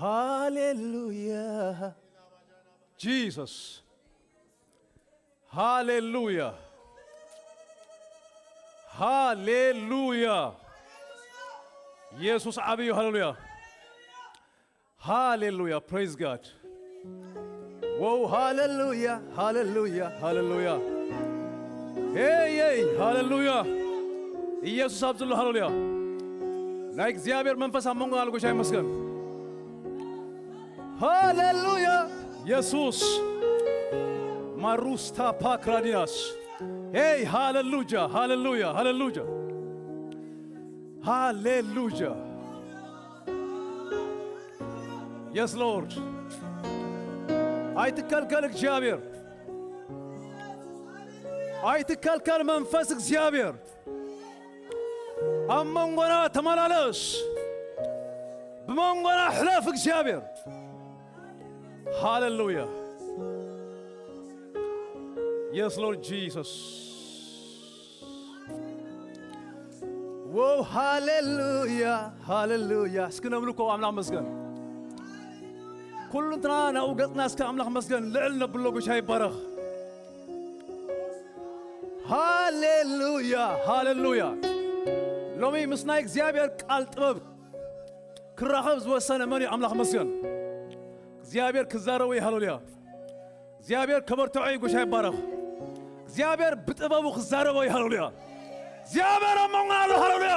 Hallelujah. Jesus. Hallelujah. Hallelujah. ኢየሱስ ዓብዩ። ሃሌሉያ። ሃሌሉያ። Praise God. Wow, ሃሌሉያ፣ ሃሌሉያ፣ ሃሌሉያ። ሄይ፣ ሄይ፣ ሃሌሉያ። ኢየሱስ ኣብዚ ኣሎ። ሃሌሉያ። ናይ እግዚኣብሔር መንፈስ ኣብ መንጎ ኣሎ። ጎይታ ይመስገን። ሃሌሉያ። ኢየሱስ። ማሩስታ ፓክራዲናስ። ሄይ፣ ሃሌሉያ፣ ሃሌሉያ፣ ሃሌሉያ። ሃሌሉያ። Yes, Lord. ኣይትከልከል እግዚኣብሔር። ኣይትከልከል መንፈስ እግዚኣብሔር። ኣብ መንጎና ተመላለስ። ብመንጎና ሕለፍ እግዚኣብሔር። ሃሌሉያ። Yes, Lord Jesus. Wow, ሃሌሉያ፣ ሃሌሉያ። እስኪ ነምልኮ ኣምላኽ መስገን። ኩሉ እንትና ናብኡ ገጽና እስከ ኣምላኽ መስገን ልዕል ነብሎ። ጎይታ ይባረኽ። ሃሌሉያ፣ ሃሌሉያ። ሎሚ ምስ ናይ እግዚኣብሔር ቃል ጥበብ ክራኸብ ዝወሰነ መን እዩ? ኣምላኽ መስገን። እግዚኣብሔር ክዛረቦ እዩ። ሃሌሉያ። እግዚኣብሔር ከበርትዖ እዩ። ጎይታ ይባረኽ። እግዚኣብሔር ብጥበቡ ክዛረቦ እዩ። ሃሌሉያ። እግዚኣብሔር ኣብ መንጎ ኣሎ። ሃሌሉያ።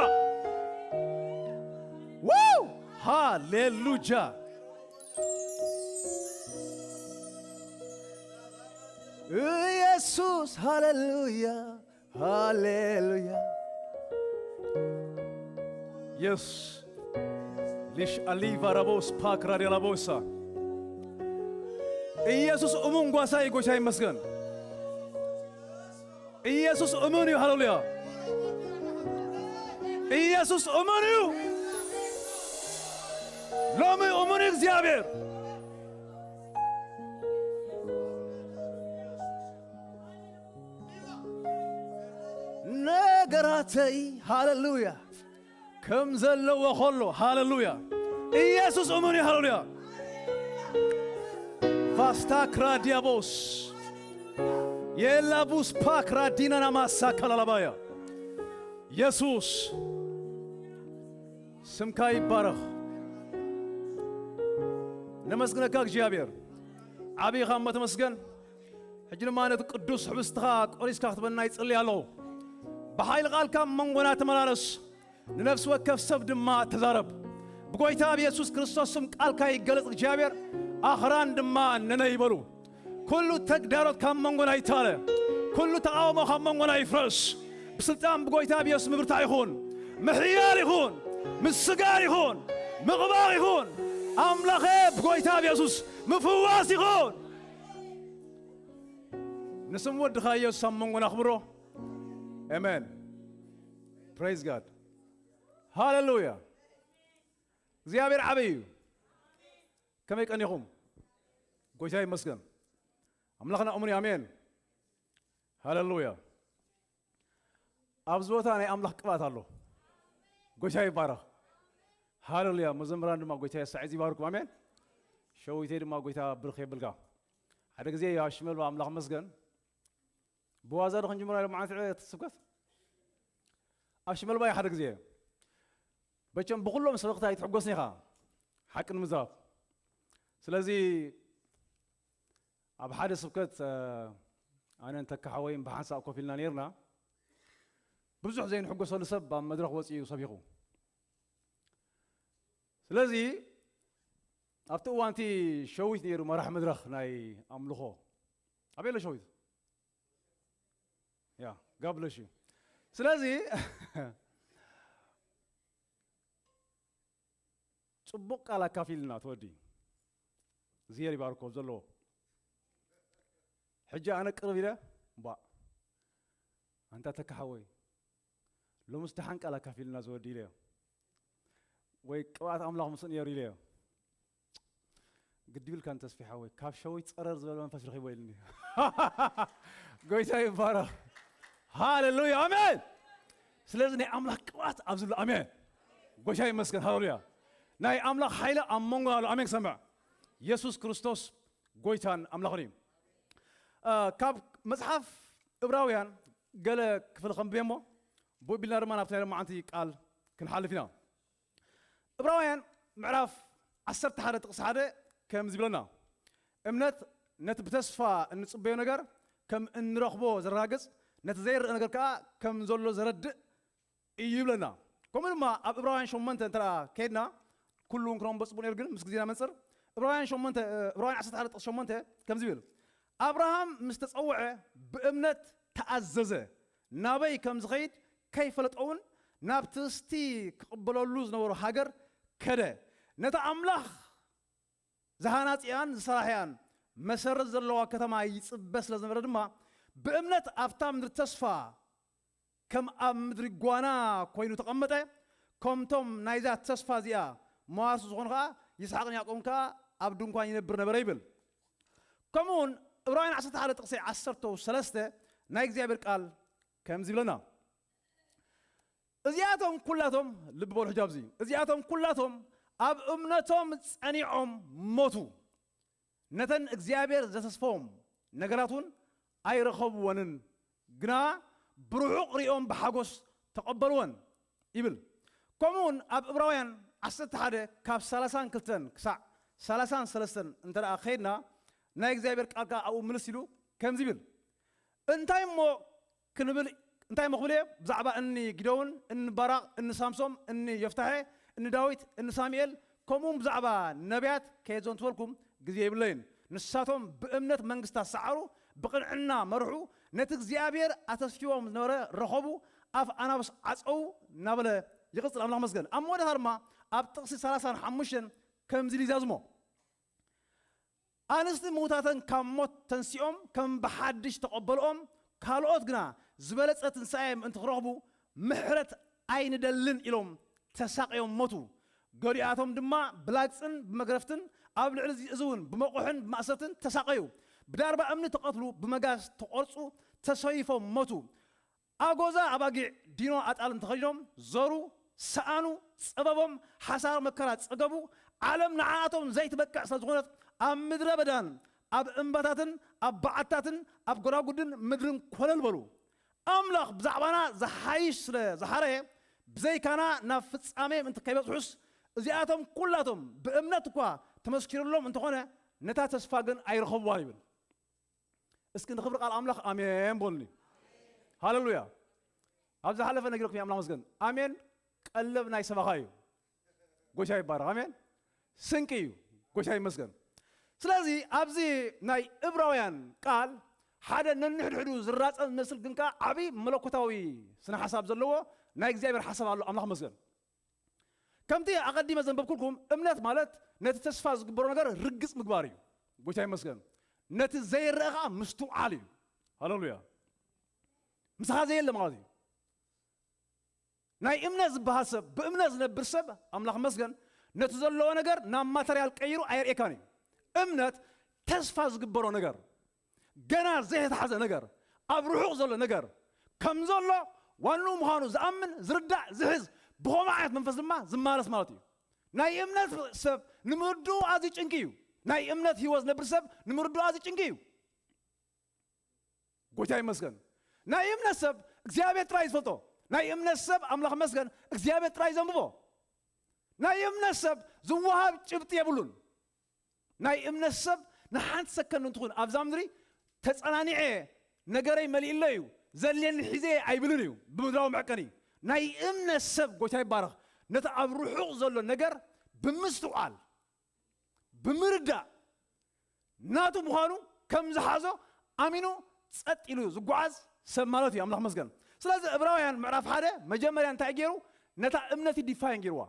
ው! ሃሌሉያ። ኢየሱስ፣ ሃሌሉያ፣ ሃሌሉያ። የስ። ሊሽ ኣሊቫ ራቦስ ፓክ ራዲያ ላቦሳ። ኢየሱስ እሙን ጓሳ እዩ። ጎይታ ይመስገን። ኢየሱስ እሙን እዩ። ሃሌሉያ። ኢየሱስ እሙን እዩ። ሎሚ እሙን እዩ እግዚኣብሔር። ነገራተይ፣ ሃሌሉያ፣ ከም ዘለዎ ከሎ፣ ሃሌሉያ። ኢየሱስ እሙን እዩ። ሃሌሉያ። ፋስታ ክራዲያቦስ የላቡስ ፓክራዲናና ማሳ ካላላባያ። ኢየሱስ ስምካ ይባረኽ። ነመስግነካ እግዚኣብሔር። ዓብኻ እሞ ተመስገን። ሕጂ ድማ ነቲ ቅዱስ ሕብስትኻ ቆሪስካ ክትበና ይጽሊ ኣለኹ። ብሓይሊ ቃልካ ኣብ መንጎና ተመላለስ። ንነፍሲ ወከፍ ሰብ ድማ ተዛረብ። ብጎይታ ብየሱስ ክርስቶስ ስም ቃልካ ይገለጽ እግዚኣብሔር። ኣኽራን ድማ ነነ ይበሉ። ኩሉ ተግዳሮት ካብ መንጎና ይታለ። ኩሉ ተቃውሞ ካብ መንጎና ይፍረስ። ብስልጣን ብጎይታ ብየሱስ ምብርታዕ ይኹን። ምሕያል ይኹን። ምስጋር ይኹን። ምቕባቕ ይኹን። ኣምላኸ ብጎይታ ብየሱስ ምፍዋስ ይኹን። ንስም ወድኻ ኢየሱስ ኣብ መንጎና ኣኽብሮ። ኣሜን። Praise God. ሃሌሉያ። እግዚኣብሔር ዓብይ እዩ። ከመይ ቀኒኹም? ጎይታ ይመስገን። ኣምላኽና እሙን እዩ። ኣሜን። ሃሌሉያ። ኣብዚ ቦታ ናይ ኣምላኽ ቅብኣት ኣሎ። ጎይታ ይባረኽ። ሃሌሉያ። መዘምራን ድማ ጎይታ የሳዒዝ ይባርኩም። ኣሜን። ሸዊተይ ድማ ጎይታ ብርኽ የብልካ። ሓደ ግዜ ኣብ ሽመልባ ኣምላኽ መስገን ብዋዛ ዶ ክንጅምራ ኢሎም መዓልቲ ዕለት ስብከት ኣብ ሽመልባ እዩ ሓደ ግዜ። በቸም ብኩሎም ሰበኽቲ ኣይትሕጎስን ኢኻ ሓቂ ንምዝራብ። ስለዚ ኣብ ሓደ ስብከት፣ እ፣ ኣነን ተካ ሓወይን ብሓንሳእ ኮፍ ኢልና ነይርና። ብዙሕ ዘይንሕጎሰሉ ሰብ ኣብ መድረኽ ወፂኡ ሰቢኹ። ስለዚ ኣብቲ እዋንቲ ሸዊት ነይሩ መራሕ መድረኽ ናይ ኣምልኾ። ኣበይ ኣሎ ሸዊት? ያ፣ God bless you። ስለዚ ጽቡቕ ቃል ኣካፊልና ትወዲ። እግዚኣብሔር ይባርኮ ዘለዎ። ሕጂ ኣነ ቅርብ ኢለ፣ "እምባእ፣ ኣንታ ተካ ሓወይ፣ ሎምስ ደሓን ቃል ኣካፊልና ዝወዲ" ኢለዮ። ወይ ቅብኣት ኣምላኽ ምስኡ ነይሩ ኢለዮ። "ግዲ ይብልካን ተስፊ ሓወይ፣ ካብ ሸዊት ጸረር ዝበለ መንፈስ ረኺቦ" ኢልኒ። ጎይታ ይባረኽ። ሃሌሉያ፣ ኣሜን። ስለዚ ናይ ኣምላኽ ቅብኣት ኣብዚ ኣሎ። ኣሜን። ጎይታ ይመስገን። ሃሌሉያ። ናይ ኣምላኽ ሓይሊ ኣብ መንጎ ኣሎ። ኣሜን ክሰምዕ። የሱስ ክርስቶስ ጎይታን ኣምላኽን እዩ። እ፣ ካብ መጽሓፍ እብራውያን ገለ ክፍሊ ከንብብ እሞ፣ ብኡ ቢልና ድማ ናብቲ ናይ ሎማዓንቲ ቃል ክንሓልፍ ኢና። እብራውያን ምዕራፍ ዓሰርተ ሓደ ጥቕሲ ሓደ ከምዚ ይብለና፣ እምነት ነቲ ብተስፋ እንጽበዮ ነገር ከም እንረኽቦ ዘረጋግጽ፣ ነቲ ዘይረአ ነገር ከኣ ከም ዘሎ ዘረድእ እዩ ይብለና። ከምኡ ድማ ኣብ እብራውያን ሸሞንተ እንተ ደኣ ከይድና፣ ኩሉ እውን ክነንብቦ ጽቡቕ ነይሩ፣ ግን ምስ ግዜና መንጽር እብራውያን ሸሞንተ፣ እብራውያን ዓሰርተ ሓደ ጥቕሲ ሸሞንተ ከምዚ ይብል፣ ኣብርሃም ምስ ተጸውዐ ብእምነት ተኣዘዘ፣ ናበይ ከም ዝኸይድ ከይፈለጠ እውን ናብቲ እስቲ ክቕበለሉ ዝነበሮ ሃገር ከደ። ነታ ኣምላኽ ዝሃናጽያን ዝሰራሕያን መሰረት ዘለዋ ከተማ ይጽበ ስለ ዝነበረ ድማ፣ ብእምነት ኣብታ ምድሪ ተስፋ ከም ኣብ ምድሪ ጓና ኮይኑ ተቐመጠ። ከምቶም ናይዛ ተስፋ እዚኣ መዋርሱ ዝኾኑ ኸኣ ይስሐቕን ያዕቆብን ከኣ ኣብ ድንኳን ይነብር ነበረ ይብል። ከምኡ እውን ዕብራውያን ዓሰርተ ሓደ ጥቕሲ ዓሰርተ ሰለስተ ናይ እግዚኣብሔር ቃል ከምዚ ይብለና፣ እዚኣቶም ኩላቶም፣ ልቢ በሉ ሕጂ ኣብዚ፣ እዚኣቶም ኩላቶም ኣብ እምነቶም ጸኒዖም ሞቱ። ነተን እግዚኣብሔር ዘተስፈዎም ነገራት እውን ኣይረኸብወንን፣ ግና ብርሑቕ ሪኦም ብሓጎስ ተቐበልወን ይብል። ከምኡ እውን ኣብ ዕብራውያን ዓሰርተ ሓደ ካብ ሰላሳን ክልተን ክሳዕ ሰላሳን ሰለስተን እንተ ደኣ ከይድና፣ ናይ እግዚኣብሔር ቃል ከኣ ኣብኡ ምልስ ኢሉ ከምዚ ይብል፣ እንታይ እሞ ክንብል፣ እንታይ እሞ ክብል እየ? ብዛዕባ እኒ ጊደውን፣ እኒ ባራቕ፣ እኒ ሳምሶም፣ እኒ ዮፍታሔ፣ እኒ ዳዊት፣ እኒ ሳሙኤል፣ ከምኡውን ብዛዕባ ነቢያት ከየዘንትወልኩም ግዜ የብለይን። ንሳቶም ብእምነት መንግስቲ ኣሰዓሩ፣ ብቕንዕና መርሑ፣ ነቲ እግዚኣብሔር ኣተስፊዎም ዝነበረ ረኸቡ፣ ኣፍ ኣናብስ ዓጸዉ እናበለ ይቕጽል። ኣምላኽ መስገን። ኣብ መወዳእታ ድማ ኣብ ጥቕሲ ሰላሳን ሓሙሽተን ከምዚ ኢሉ ይዛዝሞ፣ ኣንስቲ ምዉታተን ካብ ሞት ተንሲኦም ከም ብሓድሽ ተቐበልኦም፣ ካልኦት ግና ዝበለጸ ትንሳኤ ምእንቲ ክረኽቡ ምሕረት ኣይንደልን ኢሎም ተሳቕዮም ሞቱ። ገሊኣቶም ድማ ብላግጽን ብመግረፍትን ኣብ ልዕሊ እዚ እውን ብመቑሕን ብማእሰርትን ተሳቐዩ። ብዳርባ እምኒ ተቐትሉ፣ ብመጋዝ ተቖርጹ፣ ተሰይፎም ሞቱ። ኣጎዛ ኣባጊዕ ዲኖ ኣጣልን ተኸዲኖም ዞሩ፣ ሰኣኑ፣ ጸበቦም ሓሳር መከራ ጸገቡ። ዓለም ንዓኣቶም ዘይትበቅዕ ስለ ዝኾነት ኣብ ምድረ በዳን ኣብ እምባታትን ኣብ በዓትታትን ኣብ ጎዳጉድን ምድርን ኮለል በሉ። ኣምላኽ ብዛዕባና ዝሓይሽ ስለ ዝሓረየ ብዘይካና ናብ ፍጻሜ ምእንቲ ከይበጽሑስ እዚኣቶም ኩላቶም ብእምነት እኳ ተመስኪሩሎም እንተኾነ ነታ ተስፋ ግን ኣይረኸብዋን ይብል። እስኪ ንኽብሪ ቃል ኣምላኽ ኣሜን በሉኒ። ሃሌሉያ። ኣብ ዝሓለፈ ነጊረኩም ኣምላኽ መስገን። ኣሜን ቀለብ ናይ ሰባኻ እዩ። ጎይታ ይባረኽ። ኣሜን ስንቂ እዩ። ጎይታ ይመስገን። ስለዚ ኣብዚ ናይ እብራውያን ቃል ሓደ ነንሕድሕዱ ዝራጸም ዝመስል ግን ከኣ ዓብዪ መለኮታዊ ስነ ሓሳብ ዘለዎ ናይ እግዚኣብሔር ሓሳብ ኣሎ። ኣምላኽ መስገን። ከምቲ ኣቐዲመ ዘንበብኩልኩም እምነት ማለት ነቲ ተስፋ ዝግበሮ ነገር ርግጽ ምግባር እዩ። ጎይታ ይመስገን። ነቲ ዘይረአ ኸዓ ምስትውዓል እዩ። ሃሌሉያ። ምሳኻ ዘየለ ማለት እዩ። ናይ እምነት ዝበሃል ሰብ፣ ብእምነት ዝነብር ሰብ፣ ኣምላኽ መስገን፣ ነቲ ዘለዎ ነገር ናብ ማተርያል ቀይሩ ኣየርእየካን እዩ። እምነት ተስፋ ዝግበሮ ነገር፣ ገና ዘይተታሕዘ ነገር፣ ኣብ ርሑቕ ዘሎ ነገር ከም ዘሎ ዋንኡ ምዃኑ ዝኣምን፣ ዝርዳእ፣ ዝሕዝ፣ ብኸምኡ ዓይነት መንፈስ ድማ ዝማለስ ማለት እዩ። ናይ እምነት ሰብ ንምርድኡ ኣዝዩ ጭንቂ እዩ። ናይ እምነት ህይወት ዝነብር ሰብ ንምርድኡ ኣዝዩ ጭንቂ እዩ። ጎይታ ይመስገን። ናይ እምነት ሰብ እግዚኣብሔር ጥራይ ዝፈልጦ። ናይ እምነት ሰብ ኣምላኽ መስገን እግዚኣብሔር ጥራይ ዘንብቦ። ናይ እምነት ሰብ ዝወሃብ ጭብጢ የብሉን። ናይ እምነት ሰብ ንሓንቲ ሰከንድ እንትኹን ኣብዛ ምድሪ ተጸናኒዐ ነገረይ መሊእለ እዩ ዘልየኒ ሒዘ ኣይብልን እዩ ብምድራዊ መዕቀኒ። ናይ እምነት ሰብ ጎይታ ይባረኽ ነቲ ኣብ ርሑቕ ዘሎ ነገር ብምስትውዓል ብምርዳእ ናቱ ምዃኑ ከም ዝሓዞ ኣሚኑ ጸጥ ኢሉ ዝጓዓዝ ሰብ ማለት እዩ። ኣምላኽ መስገን። ስለዚ ዕብራውያን ምዕራፍ ሓደ መጀመርያ እንታይ ገይሩ? ነታ እምነት ዲፋይን ገይርዋ።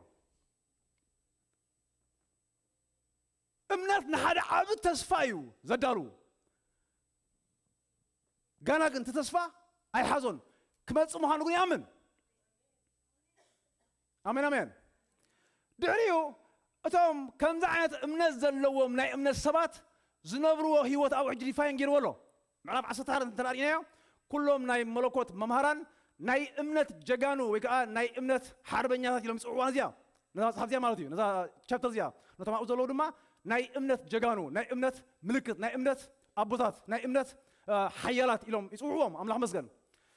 እምነት ንሓደ ዓቢ ተስፋ እዩ ዘዳሉ። ጋና ግን እቲ ተስፋ ኣይሓዞን፣ ክመጽእ ምዃኑ ግን ይኣምን። ኣሜን ኣሜን። ድሕሪኡ እቶም ከምዚ ዓይነት እምነት ዘለዎም ናይ እምነት ሰባት ዝነብርዎ ህይወት ኣብኡ ሕጂ ዲፋይን ገይርዎ ኣሎ። ምዕራፍ ዓሰርተ ሓደ እንተ ርኢናዮ ኩሎም ናይ መለኮት መምሃራን ናይ እምነት ጀጋኑ ወይ ከዓ ናይ እምነት ሓርበኛታት ኢሎም ዝፅውዕዋ እዚኣ። ነዛ መጽሓፍ እዚኣ ማለት እዩ፣ ነዛ ቻፕተር እዚኣ። ነቶም ኣብኡ ዘለዉ ድማ ናይ እምነት ጀጋኑ፣ ናይ እምነት ምልክት፣ ናይ እምነት ኣቦታት፣ ናይ እምነት ሓያላት ኢሎም ይፅውዕዎም። ኣምላኽ መስገን።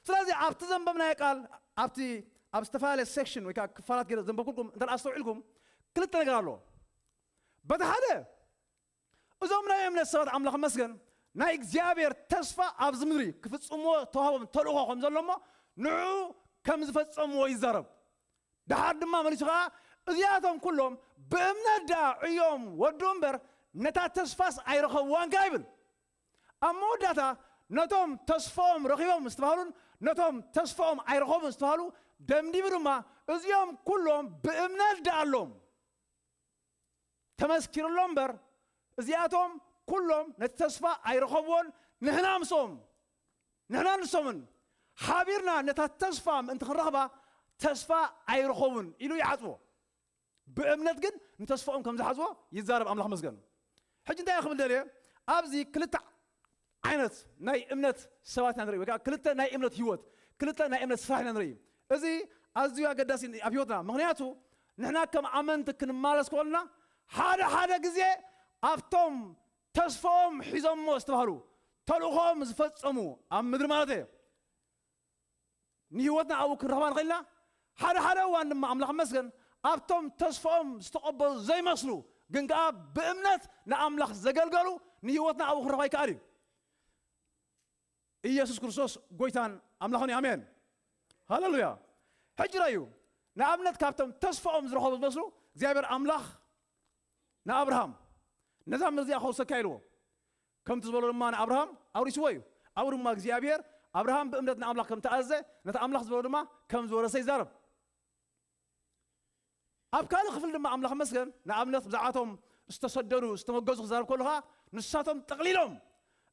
ስለዚ ኣብቲ ዘንበብናዮ ቃል፣ ኣብቲ ኣብ ዝተፈላለየ ሴክሽን ወይ ከዓ ክፋላት ገይረ ዘንበብኩልኩም እንተ ኣስተውዒልኩም፣ ክልተ ነገር ኣሎ። በቲ ሓደ፣ እዞም ናይ እምነት ሰባት፣ ኣምላኽ መስገን፣ ናይ እግዚኣብሔር ተስፋ ኣብዚ ምድሪ ክፍጽምዎ ተዋህቦም ተልእኾ ከም ዘሎ እሞ ንዕኡ ከም ዝፈጸምዎ ይዛረብ። ደሓር ድማ መሊሱ ኸዓ እዚኣቶም ኩሎም ብእምነት ደኣ ዕዮም ወዱ እምበር ነታ ተስፋስ ኣይረኸብዋን ከኣ ይብል። ኣብ መወዳእታ ነቶም ተስፋኦም ረኺቦም ዝተባህሉን ነቶም ተስፋኦም ኣይረኸቡን ዝተባህሉ ደምዲሙ ድማ እዚኦም ኩሎም ብእምነት ደኣ ኣሎም ተመስኪሩሎም እምበር እዚኣቶም ኩሎም ነቲ ተስፋ ኣይረኸብዎን። ንሕና ምስኦም ንሕና ንሶምን ሓቢርና ነታ ተስፋ ምእንቲ ክንረኽባ ተስፋ ኣይረኸቡን ኢሉ ይዓጽዎ። ብእምነት ግን ንተስፋኦም ከም ዝሓዝዎ ይዛረብ። ኣምላኽ መስገን። ሕጂ እንታይ ክብል ደልየ፣ ኣብዚ ክልተ ዓይነት ናይ እምነት ሰባት ኢና ንርኢ፣ ወይ ከዓ ክልተ ናይ እምነት ህይወት፣ ክልተ ናይ እምነት ስራሕ ኢና ንርኢ። እዚ ኣዝዩ ኣገዳሲ ኣብ ህይወትና፣ ምኽንያቱ ንሕና ከም ኣመንቲ ክንማለስ ከለና ሓደ ሓደ ግዜ ኣብቶም ተስፋኦም ሒዞሞ ዝተባህሉ ተልእኾም ዝፈጸሙ ኣብ ምድሪ ማለት እየ ንህይወትና ኣብኡ ክንረኽባ ንኽእል ኢና። ሓደ ሓደ እዋን ድማ ኣምላኽ መስገን ኣብቶም ተስፋኦም ዝተቐበሉ ዘይመስሉ ግን ከኣ ብእምነት ንኣምላኽ ዘገልገሉ ንህይወትና ኣብኡ ክንረኽባ ይከኣል እዩ። ኢየሱስ ክርስቶስ ጎይታን ኣምላኽን እዩ። ኣሜን። ሃሌሉያ። ሕጂ ራእዩ ንኣብነት ካብቶም ተስፋኦም ዝረኸቡ ዝመስሉ እግዚኣብሔር ኣምላኽ ንኣብርሃም ነዛ ምድሪ እዚኣ ከውርሰካ ኢልዎ። ከምቲ ዝበሎ ድማ ንኣብርሃም ኣውሪስዎ እዩ። ኣብኡ ድማ እግዚኣብሔር ኣብርሃም ብእምነት ንኣምላኽ ከም ተኣዘዘ ነቲ ኣምላኽ ዝበሎ ድማ ከም ዝወረሰ ይዛረብ። ኣብ ካልእ ክፍል ድማ ኣምላኽ መስገን ንኣብነት ብዛዕባቶም ዝተሰደዱ ዝተመገዙ ክዛረብ ከሎ ኸዓ ንሳቶም ጠቕሊሎም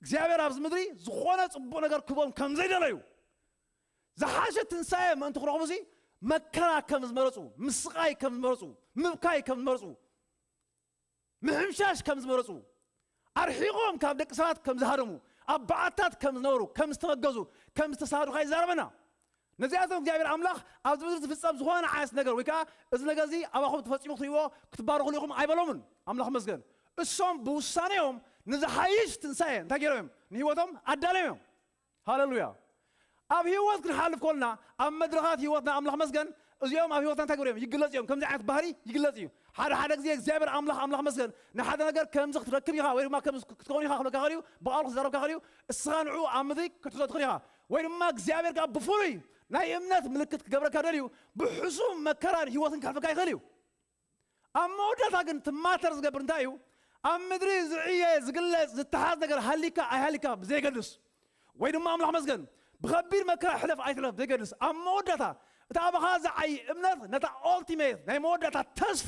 እግዚኣብሔር ኣብዚ ምድሪ ዝኾነ ጽቡቕ ነገር ክህቦም ከም ዘይደለዩ ዝሓሸ ትንሳኤ ምእንቲ ክረኽቡሲ መከራ ከም ዝመረጹ፣ ምስቓይ ከም ዝመረጹ፣ ምብካይ ከም ዝመረጹ፣ ምሕምሻሽ ከም ዝመረጹ፣ ኣርሒቖም ካብ ደቂ ሰባት ከም ዝሃደሙ፣ ኣብ በዓታት ከም ዝነበሩ፣ ከም ዝተመገዙ፣ ከም ዝተሳሃዱ ኸዓ ይዛረበና። ነዚኣቶም እግዚኣብሔር ኣምላኽ ኣብዚ ምድሪ ዝፍጸም ዝኾነ ዓይነት ነገር ወይ ከዓ እዚ ነገር እዚ ኣባኹም ተፈጺሙ ክትሪእዎ ክትባረኹሉ ኢኹም ኣይበሎምን። ኣምላኽ መስገን። እሶም ብውሳኔኦም ንዝሓይሽ ትንሳኤ እንታይ ገይሮም እዮም? ንህይወቶም ኣዳለዮም እዮም። ሃሌሉያ። ኣብ ህይወት ክንሓልፍ ከልና ኣብ መድረኻት ህይወትና ኣምላኽ መስገን እዚኦም ኣብ ህይወትና እንታይ ገይሮም ይግለጽ እዮም። ከምዚ ዓይነት ባህሪ ይግለጽ እዩ። ሓደ ሓደ ግዜ እግዚኣብሔር ኣምላኽ ኣምላኽ መስገን ንሓደ ነገር ከምዚ ክትረክብ ኢኻ ወይ ድማ ከምዚ ክትከውን ኢኻ ክብለካ ይኽእል እዩ። ብቓሉ ክዛረብካ ይኽእል እዩ። እስኻ ንዕኡ ኣብ ምድሪ ክትሕዞ ትኽእል ኢኻ። ወይ ድማ እግዚኣብሔር ከዓ ብፍሉይ ናይ እምነት ምልክት ክገብረካ ደልዩ ብሕሱም መከራን ህይወትን ከሕልፈካ ይኽእል እዩ። ኣብ መወዳእታ ግን እቲ ማተር ዝገብር እንታይ እዩ? ኣብ ምድሪ ዝዕየ ዝግለጽ ዝተሓዝ ነገር ሃሊካ ኣይሃሊካ ብዘየገድስ ወይ ድማ ኣምላኽ መስገን ብኸቢድ መከራ ሕለፍ ኣይትለፍ ዘይገድስ ኣብ መወዳእታ እቲ ኣባኻ ዝዓይ እምነት ነታ ኦልቲሜት ናይ መወዳእታ ተስፋ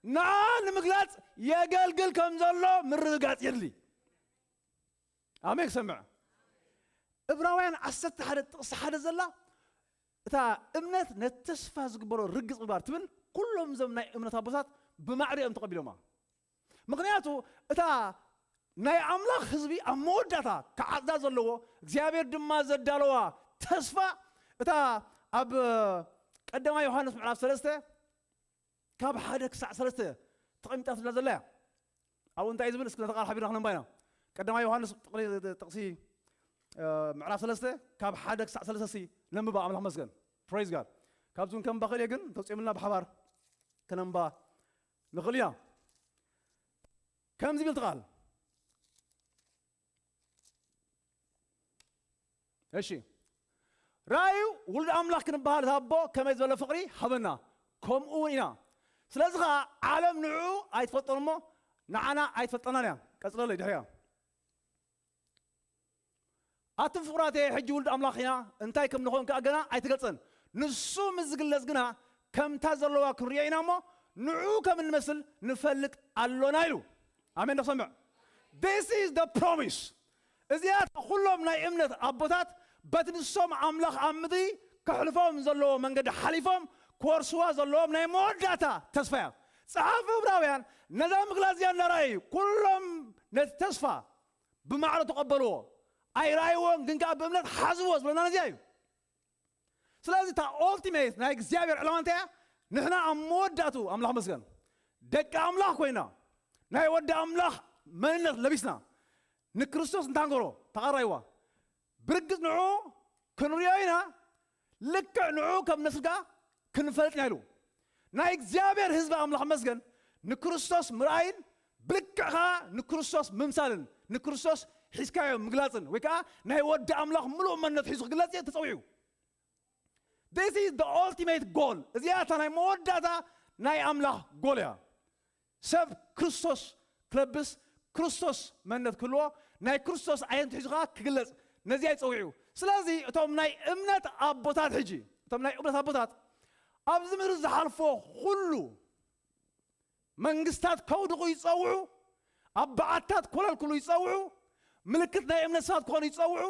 ንዓ ንምግላጽ የገልግል ከም ዘሎ ምርግጋጽ የድሊ። ኣሜን ክሰምዕ። እብራውያን ዓሰርተ ሓደ ጥቕሲ ሓደ ዘላ እታ እምነት ነቲ ተስፋ ዝግበሮ ርግጽ ምግባር ትብል ኩሎም እዞም ናይ እምነት ኣቦታት ብማዕረ እዮም ተቐቢሎማ። ምኽንያቱ እታ ናይ ኣምላኽ ህዝቢ ኣብ መወዳእታ ክዓጽዳ ዘለዎ እግዚኣብሔር ድማ ዘዳለዋ ተስፋ እታ ኣብ ቀዳማይ ዮሃንስ ምዕራፍ ሰለስተ ካብ ሓደ ክሳዕ ሰለስተ ተቐሚጣ ትብላ ዘላ እያ። ኣብኡ እንታይ እዩ ዝብል? እስኪ ነታ ቃል ሓቢርና ክነንባ ኢና። ቀዳማይ ዮሃንስ ጥቕሲ ምዕራፍ ሰለስተ ካብ ሓደ ክሳዕ ሰለስተ ሲ ነንብባ። ኣምላኽ መስገን። ፕሬዝ ጋድ። ካብዚ እውን ከንባ ክእል እየ ግን እንተውፅኦምልና ብሓባር ከነንባ ንኽእል ኢና። ከምዚ ይብል እቲ ቃል። እሺ፣ ራእዩ ውሉድ ኣምላኽ ክንበሃል እቲ ኣቦ ከመይ ዝበለ ፍቕሪ ሃበና፣ ከምኡ እውን ኢና። ስለዚ ኸዓ ዓለም ንዕኡ ኣይትፈልጦን እሞ ንዓና ኣይትፈልጠናን እያ። ቀጽለለይ ድሕሪያ። ኣቱም ፍቑራተየ፣ ሕጂ ውሉድ ኣምላኽ ኢና፣ እንታይ ከም ንኸውን ከኣ ገና ኣይተገልጸን። ንሱ ምስ ዝግለጽ ግና ከምታ ዘለዋ ክንርእዮ ኢና እሞ ንዕኡ ከም እንመስል ንፈልጥ ኣሎና ኢሉ። ኣሜን ዶ ክሰምዕ? This is the promise። እዚኣ ኩሎም ናይ እምነት ኣቦታት በቲ ንሶም ኣምላኽ ኣብ ምድሪ ከሕልፎም ዘለዎ መንገዲ ሓሊፎም ክወርስዋ ዘለዎም ናይ መወዳእታ ተስፋ እያ። ጸሓፊ ዕብራውያን ነዛ ምግላጽ እዚኣ እናረኣዩ ኩሎም ነቲ ተስፋ ብማዕረ ተቐበልዎ፣ ኣይረኣይዎን ግን ከኣ ብእምነት ሓዝዎ ዝብለና ነዚኣ እዩ። ስለዚ እታ ኦልቲሜት ናይ እግዚኣብሔር ዕላማ እንታይ እያ? ንሕና ኣብ መወዳእቱ ኣምላኽ መስገን ደቂ ኣምላኽ ኮይና ናይ ወዲ ኣምላኽ መንነት ለቢስና ንክርስቶስ እንታንገሮ ተቓራይዋ ብርግጽ ንዑ ክንሪኦ ኢና። ልክዕ ንዑ ከም ነስጋ ክንፈልጥ ኢና ኢሉ ናይ እግዚኣብሔር ህዝቢ ኣምላኽ መስገን ንክርስቶስ ምርኣይን ብልክዕ ኸዓ ንክርስቶስ ምምሳልን ንክርስቶስ ሒዝካዮ ምግላጽን ወይ ከዓ ናይ ወዲ ኣምላኽ ምሉእ መንነት ሒዙ ክግለጽ እየ ተጸዊዑ። This is the ultimate goal። እዚኣ እታ ናይ መወዳእታ ናይ ኣምላኽ ጎል እያ። ሰብ ክርስቶስ ክለብስ ክርስቶስ መንነት ክህልዎ ናይ ክርስቶስ ኣየንት ሒዙ ከዓ ክግለጽ ነዚኣ ይጸዊዑ። ስለዚ እቶም ናይ እምነት ኣቦታት ሕጂ እቶም ናይ እምነት ኣቦታት ኣብዚ ምድሪ ዝሓልፎ ኩሉ መንግስታት ከውድቑ ይጸውዑ፣ ኣብ በዓታት ኮለል ክብሉ ይጸውዑ፣ ምልክት ናይ እምነት ሰባት ክኾኑ ይጸውዑ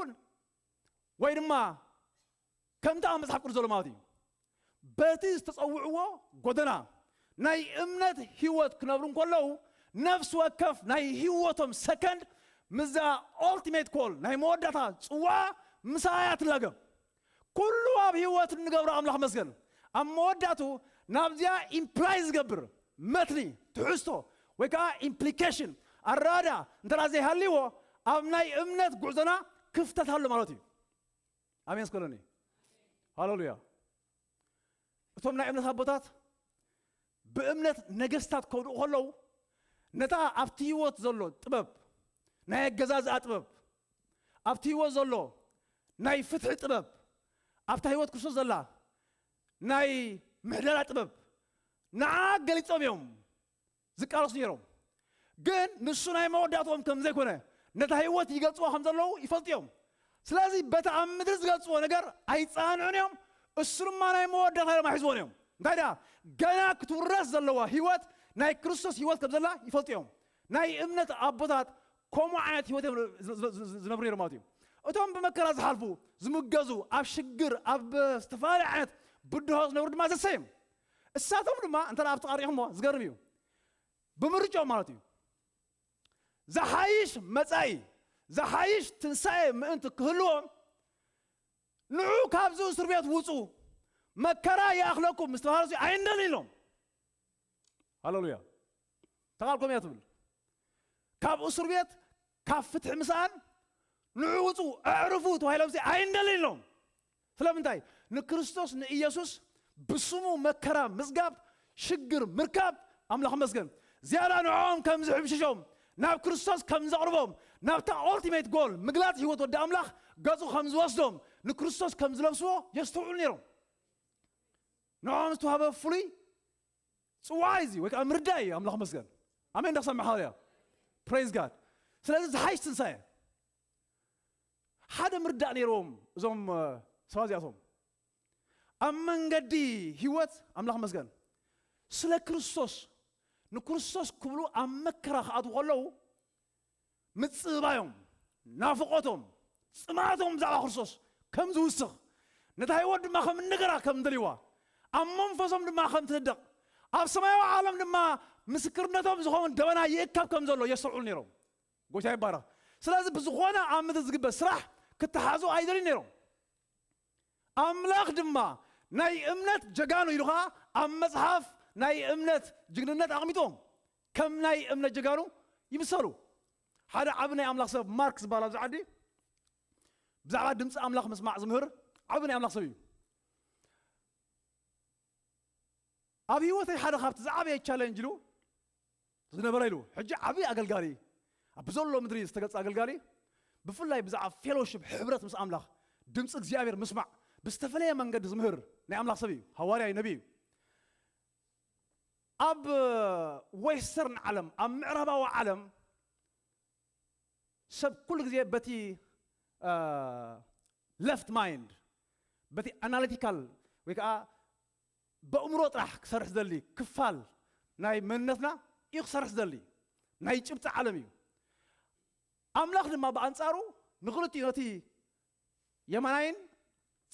ወይ ድማ ከምቲ ኣብ መጽሓፍ ቅዱስ ዘሎ ማለት እዩ። በቲ ዝተጸውዕዎ ጎደና ናይ እምነት ህይወት ክነብሩ እንከለዉ ነፍሲ ወከፍ ናይ ህይወቶም ሰከንድ ምዛ ኦልቲሜት ኮል ናይ መወዳእታ ጽዋዓ ምሳያ ትላገብ። ኩሉ ኣብ ህይወት እንገብሮ ኣምላኽ መስገን ኣብ መወዳእቱ ናብዚኣ ኢምፕላይ ዝገብር መትኒ ትሕዝቶ ወይ ከዓ ኢምፕሊኬሽን ኣራዳ እንተ ዘይሃልዎ ኣብ ናይ እምነት ጉዕዞና ክፍተት ኣሎ ማለት እዩ። ኣሜን ስከለኒ። ሃሌሉያ። እቶም ናይ እምነት ኣቦታት ብእምነት ነገስታት ከውድቑ ከለዉ ነታ ኣብቲ ህይወት ዘሎ ጥበብ ናይ ኣገዛዝኣ ጥበብ ኣብቲ ህይወት ዘሎ ናይ ፍትሒ ጥበብ ኣብታ ህይወት ክርስቶስ ዘላ ናይ ምሕደራ ጥበብ ንዓ ገሊጾም እዮም ዝቃለሱ ነይሮም። ግን ንሱ ናይ መወዳእትኦም ከም ዘይኮነ ነታ ህይወት ይገልጽዋ ከም ዘለዉ ይፈልጡ እዮም። ስለዚ በቲ ኣብ ምድሪ ዝገልጽዎ ነገር ኣይጸናንዑን እዮም። እሱ ድማ ናይ መወዳእታ ኢሎም ኣይሕዝዎን እዮም። እንታይ ደኣ ገና ክትውረስ ዘለዋ ህይወት ናይ ክርስቶስ ህይወት ከም ዘላ ይፈልጡ እዮም። ናይ እምነት ኣቦታት ከምኡ ዓይነት ህይወት እዮም ዝ- ዝ- ዝ- ዝነብሩ ነይሮም ማለት እዩ። እቶም ብመከራ ዝሓልፉ ዝምገዙ ኣብ ሽግር ኣብ ዝተፈላለየ ዓይነት ብድሆ ዝነብሩ ድማ ዘሰዮም እሳቶም ድማ እንተ ኣብቲ ቀሪኹሞ ዝገርም እዩ። ብምርጫኦም ማለት እዩ ዝሓይሽ መጻኢ ዝሓይሽ ትንሳኤ ምእንቲ ክህልዎም ንዑ ካብዚ እስር ቤት ውፁ መከራ ይኣኽለኩም ምስ ተባሃሉ ኣይንደልን ኢሎም። ሃሌሉያ። ተቓልኩም እያ ትብል። ካብ እስር ቤት ካብ ፍትሒ ምስኣን ንዑ ውፁ ኣዕርፉ ተባሂሎም ኣይንደልን ኢሎም። ስለምንታይ? ንክርስቶስ ንኢየሱስ ብስሙ መከራ ምጽጋብ ሽግር ምርካብ ኣምላኽ መስገን ዝያዳ ንዕኦም ከም ዝሕምሽሾም ናብ ክርስቶስ ከም ዘቕርቦም ናብታ ኦልቲሜት ጎል ምግላጽ ህይወት ወዲ ኣምላኽ ገጹ ከም ዝወስዶም ንክርስቶስ ከም ዝለብስዎ የስተውዕሉ ነይሮም። ንዕኦም ዝተዋህበ ፍሉይ ጽዋዕ እዚ ወይ ከዓ ምርዳእ እዩ። ኣምላኽ መስገን። ኣሜን። እንዳሰማዕ ሃለያ ፕሬዝ ጋድ። ስለዚ ዝሓይሽ ትንሳኤ ሓደ ምርዳእ ነይርዎም እዞም ሰባት እዚኣቶም ኣብ መንገዲ ህይወት ኣምላኽ መስገን ስለ ክርስቶስ ንክርስቶስ ክብሉ ኣብ መከራ ክኣትዉ ከለዉ ምጽባዮም ናፍቆቶም ጽማቶም ብዛዕባ ክርስቶስ ከም ዝውስኽ ነታ ህይወት ድማ ከም እንገራ ከም ደልይዋ ኣብ መንፈሶም ድማ ከም ትህደቕ ኣብ ሰማያዊ ዓለም ድማ ምስክርነቶም ዝኸውን ደበና ይእከብ ከም ዘሎ የስተውዕሉ ነይሮም። ጎይታ ይባረኽ። ስለዚ ብዝኾነ ኣብ ምድሪ ዝግበር ስራሕ ክተሓዙ ኣይደልዩ ነይሮም። ኣምላኽ ድማ ናይ እምነት ጀጋኑ ኢሉ ኸዓ ኣብ መጽሓፍ ናይ እምነት ጅግንነት ኣቕሚጦም ከም ናይ እምነት ጀጋኑ ይምሰሉ። ሓደ ዓቢ ናይ ኣምላኽ ሰብ ማርክ ዝበሃል ኣብዚ ዓዲ ብዛዕባ ድምፂ ኣምላኽ ምስማዕ ዝምህር ዓቢ ናይ ኣምላኽ ሰብ እዩ። ኣብ ህይወተይ ሓደ ካብቲ ዝዓበየ ቻለንጅ ኢሉ ዝነበረ ኢሉ ሕጂ ዓብዪ ኣገልጋሊ ኣብ ብዘሎ ምድሪ ዝተገልጸ ኣገልጋሊ ብፍላይ ብዛዕባ ፌሎሽፕ ሕብረት ምስ ኣምላኽ ድምፂ እግዚኣብሔር ምስማዕ ብዝተፈለየ መንገዲ ዝምህር ናይ ኣምላኽ ሰብ እዩ። ሃዋርያ እዩ፣ ነቢ እዩ። ኣብ ዌስተርን ዓለም ኣብ ምዕራባዊ ዓለም ሰብ ኩሉ ግዜ በቲ ለፍት ማይንድ በቲ ኣናሊቲካል ወይ ከዓ ብእምሮ ጥራሕ ክሰርሕ ዝደሊ ክፋል ናይ መንነትና እዩ ክሰርሕ ዝደሊ ናይ ጭብጢ ዓለም እዩ። ኣምላኽ ድማ ብኣንጻሩ ንኽልቲኡ ነቲ የማናይን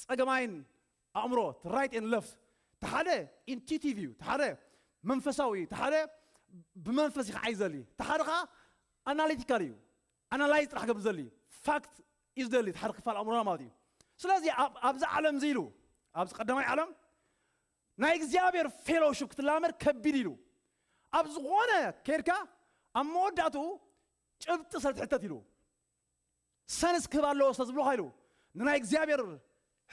ጸገማይን ኣእምሮ ራይት ን ለፍት ተሓደ ኢንቲቲቭ እዩ፣ ተሓደ መንፈሳዊ እዩ፣ ተሓደ ብመንፈስ ይኸዓይ ዘሊ፣ ተሓደ ከዓ ኣናሊቲካል እዩ፣ ኣናላይዝ ጥራሕ ገብር ዘሊ ፋክት እዩ ዝደሊ ተሓደ ክፋል ኣእምሮና ማለት እዩ። ስለዚ ኣብዚ ዓለም እዚ ኢሉ ኣብዚ ቀዳማይ ዓለም ናይ እግዚኣብሔር ፌሎሽፕ ክትላመድ ከቢድ ኢሉ። ኣብ ዝኾነ ከይድካ ኣብ መወዳእትኡ ጭብጢ ስለ ትሕተት ኢሉ። ሰንስ ክህብ ኣለዎ ስለ ዝብሉኻ ኢሉ። ንናይ እግዚኣብሔር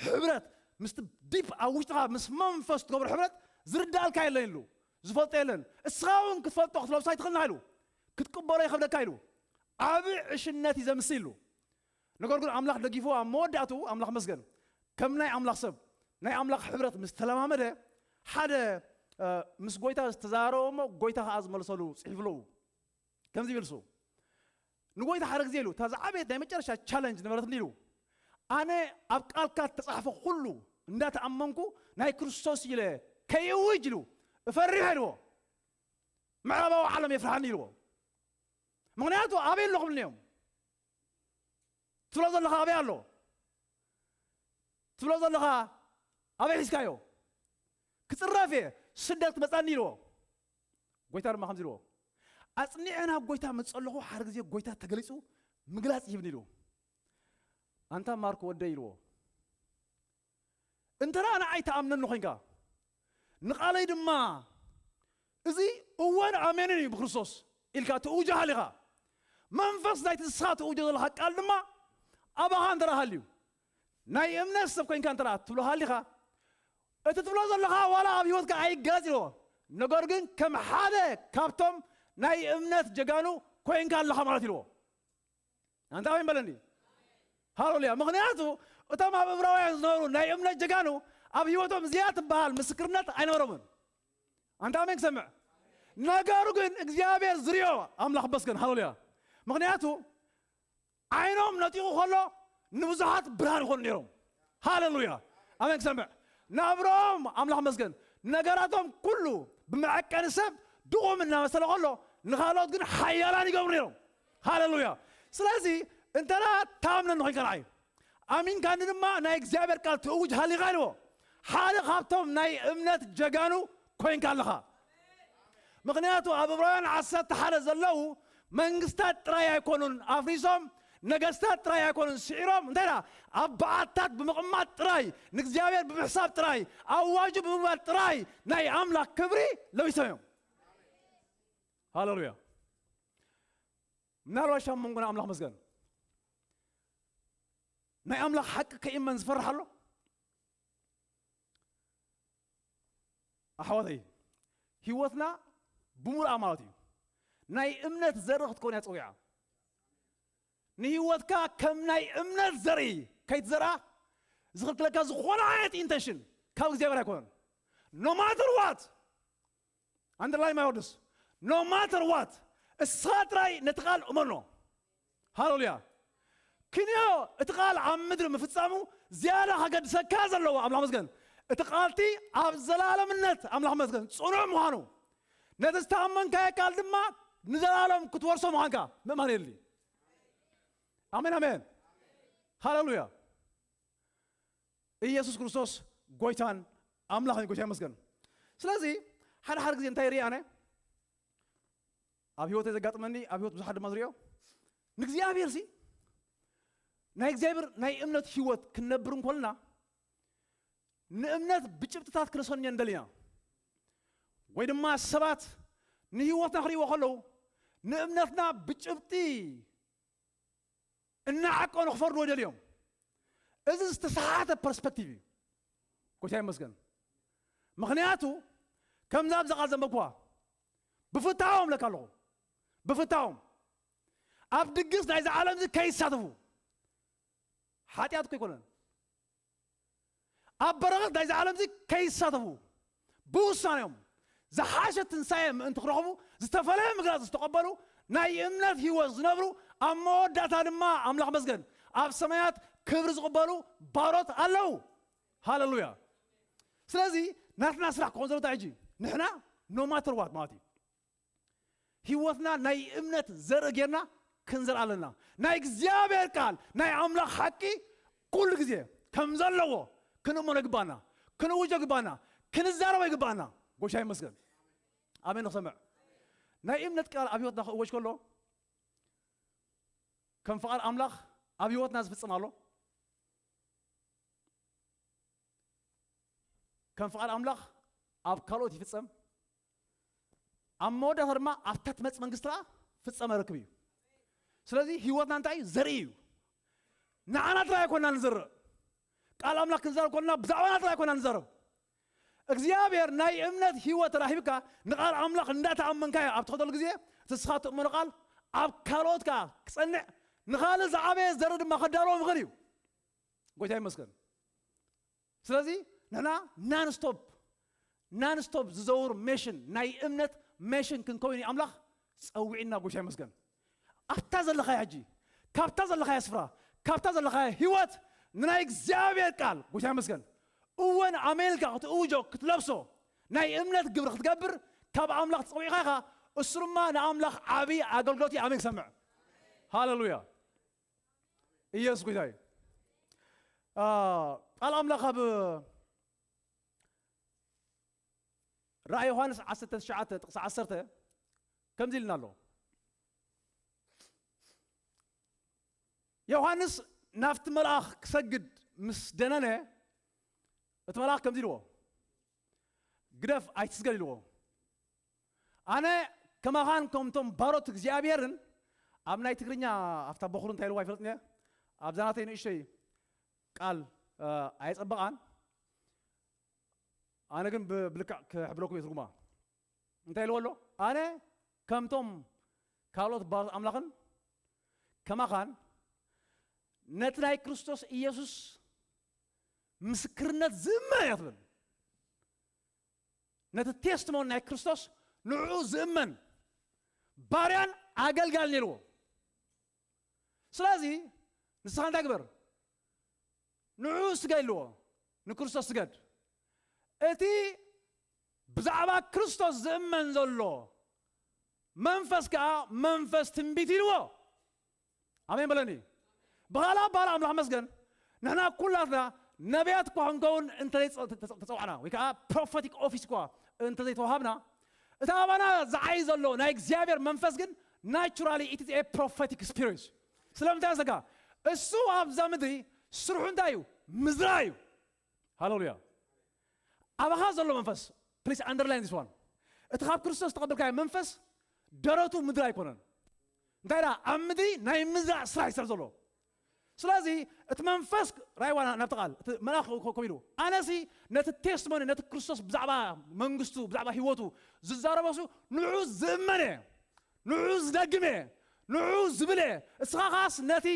ሕብረት ምስቲ ዲፕ ኣብ ውሽጥኻ ምስ መንፈስ ትገብሮ ሕብረት ዝርዳእልካ የለን ኢሉ። ዝፈልጦ የለን። እስኻ እውን ክትፈልጦ ክትለብሶ ኣይትኽእልና ኢሉ። ክትቅበሎ ይኸብደካ ኢሉ። ዓብ ዕሽነት እዩ ዘምስል ኢሉ። ነገር ግን ኣምላኽ ደጊፎ ኣብ መወዳእቱ ኣምላኽ መስገን ከም ናይ ኣምላኽ ሰብ ናይ ኣምላኽ ሕብረት ምስ ተለማመደ ሓደ ምስ ጎይታ ዝተዛረቦ እሞ ጎይታ ከዓ ዝመልሰሉ ፅሒፍለዉ ከምዚ ይብል ሱ ንጎይታ ሓደ ግዜ ኢሉ እታ ዝዓበየት ናይ መጨረሻ ቻለንጅ ነበረትኒ ኢሉ ኣነ ኣብ ቃልካ ተፃሕፈ ኩሉ እንዳተኣመንኩ ናይ ክርስቶስ ኢለ ከይእውጅ ኢሉ እፈሪሕ ኢልዎ ምዕራባዊ ዓለም የፍርሃኒ ኢልዎ ምክንያቱ ኣበይ ኣለኹም እዮም ትብሎ ዘለኻ ኣበይ ኣሎ ትብሎ ዘለኻ ኣበይ ሒዝካዮ ክፅረፍ እየ ስደት ክመፃኒ ኢልዎ ጎይታ ድማ ከምዚ ኢልዎ ኣፅኒዐ ናብ ጎይታ መፅ ኣለኹ ሓደ ግዜ ጎይታ ተገሊፁ ምግላፅ ይህብኒ ኢልዎ ኣንታ ማርክ ወደይ ኢልዎ እንተ ደኣ ንዓይ ተኣምነኒ ኮይንካ ንቓለይ ድማ እዚ እወን ኣሜንን እዩ ብክርስቶስ ኢልካ ትእውጆ ሃሊኻ መንፈስ ናይቲ ንስኻ ትእውጆ ዘለኻ ቃል ድማ ኣባኻ እንተ ሃልዩ ናይ እምነት ሰብ ኮይንካ እንተ ትብሎ ሃሊኻ እቲ ትብሎ ዘለኻ ዋላ ኣብ ህይወትካ ኣይጋጽ ኢልዎ ነገር ግን ከም ሓደ ካብቶም ናይ እምነት ጀጋኑ ኮይንካ ኣለኻ ማለት ኢልዎ ኣንታ ኣሜን በለኒ ሃሌሉያ ምክንያቱ እቶም ኣብ እብራውያን ዝነበሩ ናይ እምነት ጀጋኑ ኣብ ህይወቶም እዚኣ ትበሃል ምስክርነት ኣይነበሮምን ኣንታ ኣሜን ክሰምዕ ነገሩ ግን እግዚኣብሔር ዝርዮ ኣምላኽ መስገን ሃሌሉያ ምክንያቱ ዓይኖም ነጢቑ ከሎ ንብዙሓት ብርሃን ይኾኑ ነይሮም ሃሌሉያ ኣሜን ክሰምዕ ናብሮም ኣምላኽ መስገን ነገራቶም ኩሉ ብመዐቀኒ ሰብ ድቑም እናመሰለ ከሎ ንኻልኦት ግን ሓያላን ይገብሩ ነይሮም ሃሌሉያ ስለዚ እንተ ታምነኒ ኮይንካ ንዓይ ኣሚንካኒ ድማ ናይ እግዚኣብሔር ቃል ትእውጅ ሃሊኻ ኢልዎ ሓደ ካብቶም ናይ እምነት ጀጋኑ ኮይንካ ኣለኻ ምኽንያቱ ኣብ እብራውያን ዓሰርተ ሓደ ዘለዉ መንግስታት ጥራይ ኣይኮኑን ኣፍሪሶም ነገስታት ጥራይ ኣይኮኑን ስዒሮም እንታይ ዳ ኣብ በዓትታት ብምቕማጥ ጥራይ ንእግዚኣብሔር ብምሕሳብ ጥራይ ኣዋጁ ብምግባር ጥራይ ናይ ኣምላኽ ክብሪ ለቢሶም እዮም ሃሌሉያ ምናልባት ሻም መንጎና ኣምላኽ መስገን ናይ ኣምላኽ ሓቂ ከይመን ዝፈርሕ ኣሎ ኣሕዋተይ ህይወትና ብምሉኣ ማለት እዩ ናይ እምነት ዘርኢ ክትከውን እያ ፀዊዓ ንህይወትካ ከም ናይ እምነት ዘርኢ ከይትዘርኣ ዝኽልክለካ ዝኾነ ዓይነት ኢንተንሽን ካብ እግዚኣብሔር ኣይኮነን no matter what underline my words no matter what እስኻ ጥራይ ነቲ ቃል እመኖ ሃሌሉያ ክንዮ እቲ ቃል ኣብ ምድሪ ምፍጻሙ ዝያዳ ከገድሰካ ዘለዎ ኣምላኽ መስገን እቲ ቃልቲ ኣብ ዘላለምነት ኣምላኽ መስገን ጽኑዕ ምዃኑ ነቲ ዝተኣመንካዮ ቃል ድማ ንዘላለም ክትወርሶ ምዃንካ ምእማን የድሊ ኣሜን ኣሜን ሃሌሉያ ኢየሱስ ክርስቶስ ጎይታን ኣምላኽን ጎይታ ይመስገን ስለዚ ሓደ ሓደ ግዜ እንታይ ርኢ ኣነ ኣብ ህይወት ዘጋጥመኒ ኣብ ህይወት ብዙሓት ድማ ዝሪኦ ንእግዚኣብሔር ሲ ናይ እግዚኣብሔር ናይ እምነት ህይወት ክንነብር እንኮልና ንእምነት ብጭብጥታት ክነሰንዮ እንደሊና ወይ ድማ ሰባት ንህይወትና ክርእይዎ ከለዉ ንእምነትና ብጭብጢ እናዓቀኑ ክፈርድዎ ይደልዮም እዚ ዝተሰሓተ ፐርስፐክቲቭ እዩ ጎይታ ይመስገን ምክንያቱ ከምዛ ኣብዚ ቃል ዘንበብኩዋ ብፍታዎም ለካ ኣለኹ ብፍታዎም ኣብ ድግስ ናይዚ ዓለም እዚ ከይሳተፉ ሓጢኣት እኮ ኣይኮነን ኣብ በረኸት ናይዚ ዓለም እዚ ከይሳተፉ ብውሳኔኦም ዝሓሸ ትንሳኤ ምእንቲ ክረኽቡ ዝተፈላለየ ምግላፅ ዝተቐበሉ ናይ እምነት ህይወት ዝነብሩ ኣብ መወዳእታ ድማ ኣምላኽ መስገን ኣብ ሰማያት ክብሪ ዝቕበሉ ባሮት ኣለዉ ሃሌሉያ ስለዚ ናትና ስራሕ ክኾን ዘሎ ሕጂ ንሕና no matter what ማለት እዩ ህይወትና ናይ እምነት ዘርኢ ጌርና ክንዘር ኣለና ናይ እግዚኣብሔር ቃል ናይ ኣምላኽ ሓቂ ኩሉ ግዜ ከም ዘለዎ ክንእመኖ ይግባና ክንውጆ ይግባና ክንዛረቦ ይግባና ጎሻ ይመስገን ኣሜን ንክሰምዕ ናይ እምነት ቃል ኣብ ህይወትና ክእወጅ ከሎ ከም ፍቓድ ኣምላኽ ኣብ ህይወትና ዝፍጽም ኣሎ ከም ፍቓድ ኣምላኽ ኣብ ካልኦት ይፍጸም፣ ኣብ መወዳእታ ድማ ኣብታ ትመጽእ መንግስቲ ከኣ ፍጸመ ርክብ እዩ። ስለዚ ህይወትና እንታይ እዩ? ዘርኢ እዩ። ንዓና ጥራይ ኣይኮና ንዘርእ። ቃል ኣምላኽ ክንዛረብ ከለና ብዛዕባና ጥራይ ኣይኮና ንዛረብ። እግዚኣብሔር ናይ እምነት ህይወት ተራሂብካ ንቃል ኣምላኽ እንዳተኣመንካዮ ኣብ ትኸደሉ ግዜ፣ እቲ ንስኻ ትእመኖ ቃል ኣብ ካልኦት ከኣ ክጸንዕ፣ ንኻልእ ዝዓበየ ዘርኢ ድማ ከዳልዎም ይኽእል እዩ። ጎይታ ይመስገን። ስለዚ ንሕና non-stop non-stop ዝዘውር mission፣ ናይ እምነት mission ክንከውን እዩ ኣምላኽ ጸዊዕና። ጎይታ ይመስገን። ኣብታ ዘለኻያ ሕጂ፣ ካብታ ዘለኻያ ስፍራ፣ ካብታ ዘለኻያ ህይወት ንናይ እግዚኣብሔር ቃል፣ ጎይታ ይመስገን፣ እወን ኣሜን ኢልካ ክትእውጆ፣ ክትለብሶ፣ ናይ እምነት ግብሪ ክትገብር ካብ ኣምላኽ ተጸዊዕካ ኢኻ። እሱ ድማ ንኣምላኽ ዓቢ ኣገልግሎት እዩ። ኣሜን ክሰምዕ። ሃሌሉያ። ኢየሱስ ጎይታ እዩ። ቃል ኣምላኽ ኣብ ራእይ ዮሃንስ ዓሰርተ ትሽዓተ ጥቕሲ ዓሰርተ ከምዚ ኢልና ኣሎ። ዮሃንስ ናብቲ መልኣኽ ክሰግድ ምስ ደነነ፣ እቲ መልኣኽ ከምዚ ኢልዎ፣ "ግደፍ፣ ኣይትስገድ" ኢልዎ። ኣነ ከማኻን ከምቶም ባሮት እግዚኣብሔርን፣ ኣብ ናይ ትግርኛ ኣብታ በኹሩ እንታይ ኢልዋ ኣይፈልጥን እየ፣ ኣብዛ ናተይ ንእሽተይ ቃል ኣየጸበቓን። ኣነ ግን ብልክዕ ክሕብረኩም እየ ትርጉማ። እንታይ ኢልዎ ኣሎ? ኣነ ከምቶም ካልኦት ባሮት ኣምላኽን ከማኻን ነቲ ናይ ክርስቶስ ኢየሱስ ምስክርነት ዝእመን እያ ትብል። ነቲ ቴስቲሞኒ ናይ ክርስቶስ ንዕኡ ዝእመን ባርያን ኣገልጋልን ኢልዎ። ስለዚ ንስኻ እንታይ ግበር? ንዕኡ ስገድ ኢልዎ። ንክርስቶስ ስገድ። እቲ ብዛዕባ ክርስቶስ ዝእመን ዘሎ መንፈስ ከኣ መንፈስ ትንቢት ኢልዎ። ኣሜን በለኒ። ብኻልእ ኣባህላ ኣምላኽ መስገን፣ ንሕና ኩላትና ነቢያት እኳ ክንከውን እንተዘይተጸዋዕና ወይ ከዓ ፕሮፌቲክ ኦፊስ እኳ እንተዘይተዋሃብና፣ እቲ ኣባና ዝዓይ ዘሎ ናይ እግዚኣብሔር መንፈስ ግን ናቹራሊ ኢት ኢዝ ኤ ፕሮፌቲክ ስፒሪት። ስለምንታይ ዘጋ? እሱ ኣብዛ ምድሪ ስርሑ እንታይ እዩ? ምዝራእ እዩ። ሃሌሉያ። ኣባኻ ዘሎ መንፈስ፣ please underline this one። እቲ ካብ ክርስቶስ ተቐበልካዮ መንፈስ ደረቱ ምድሪ ኣይኮነን። እንታይ ደኣ? ኣብ ምድሪ ናይ ምዝራእ ስራሕ ይሰርሕ ዘሎ። ስለዚ እቲ መንፈስ ራይዋ ናብቲ ቃል፣ እቲ መልኣኽ ኮ-፣ ኮ-፣ ኮሚዱ፣ ኣነሲ ነቲ ቴስቲሞኒ፣ ነቲ ክርስቶስ ብዛዕባ መንግስቱ፣ ብዛዕባ ህይወቱ ዝዛረበሱ ንዑ ዝእመነ ንዑ ዝደግም እየ፣ ንዑ ዝብል እየ። እስኻ ኻስ ነቲ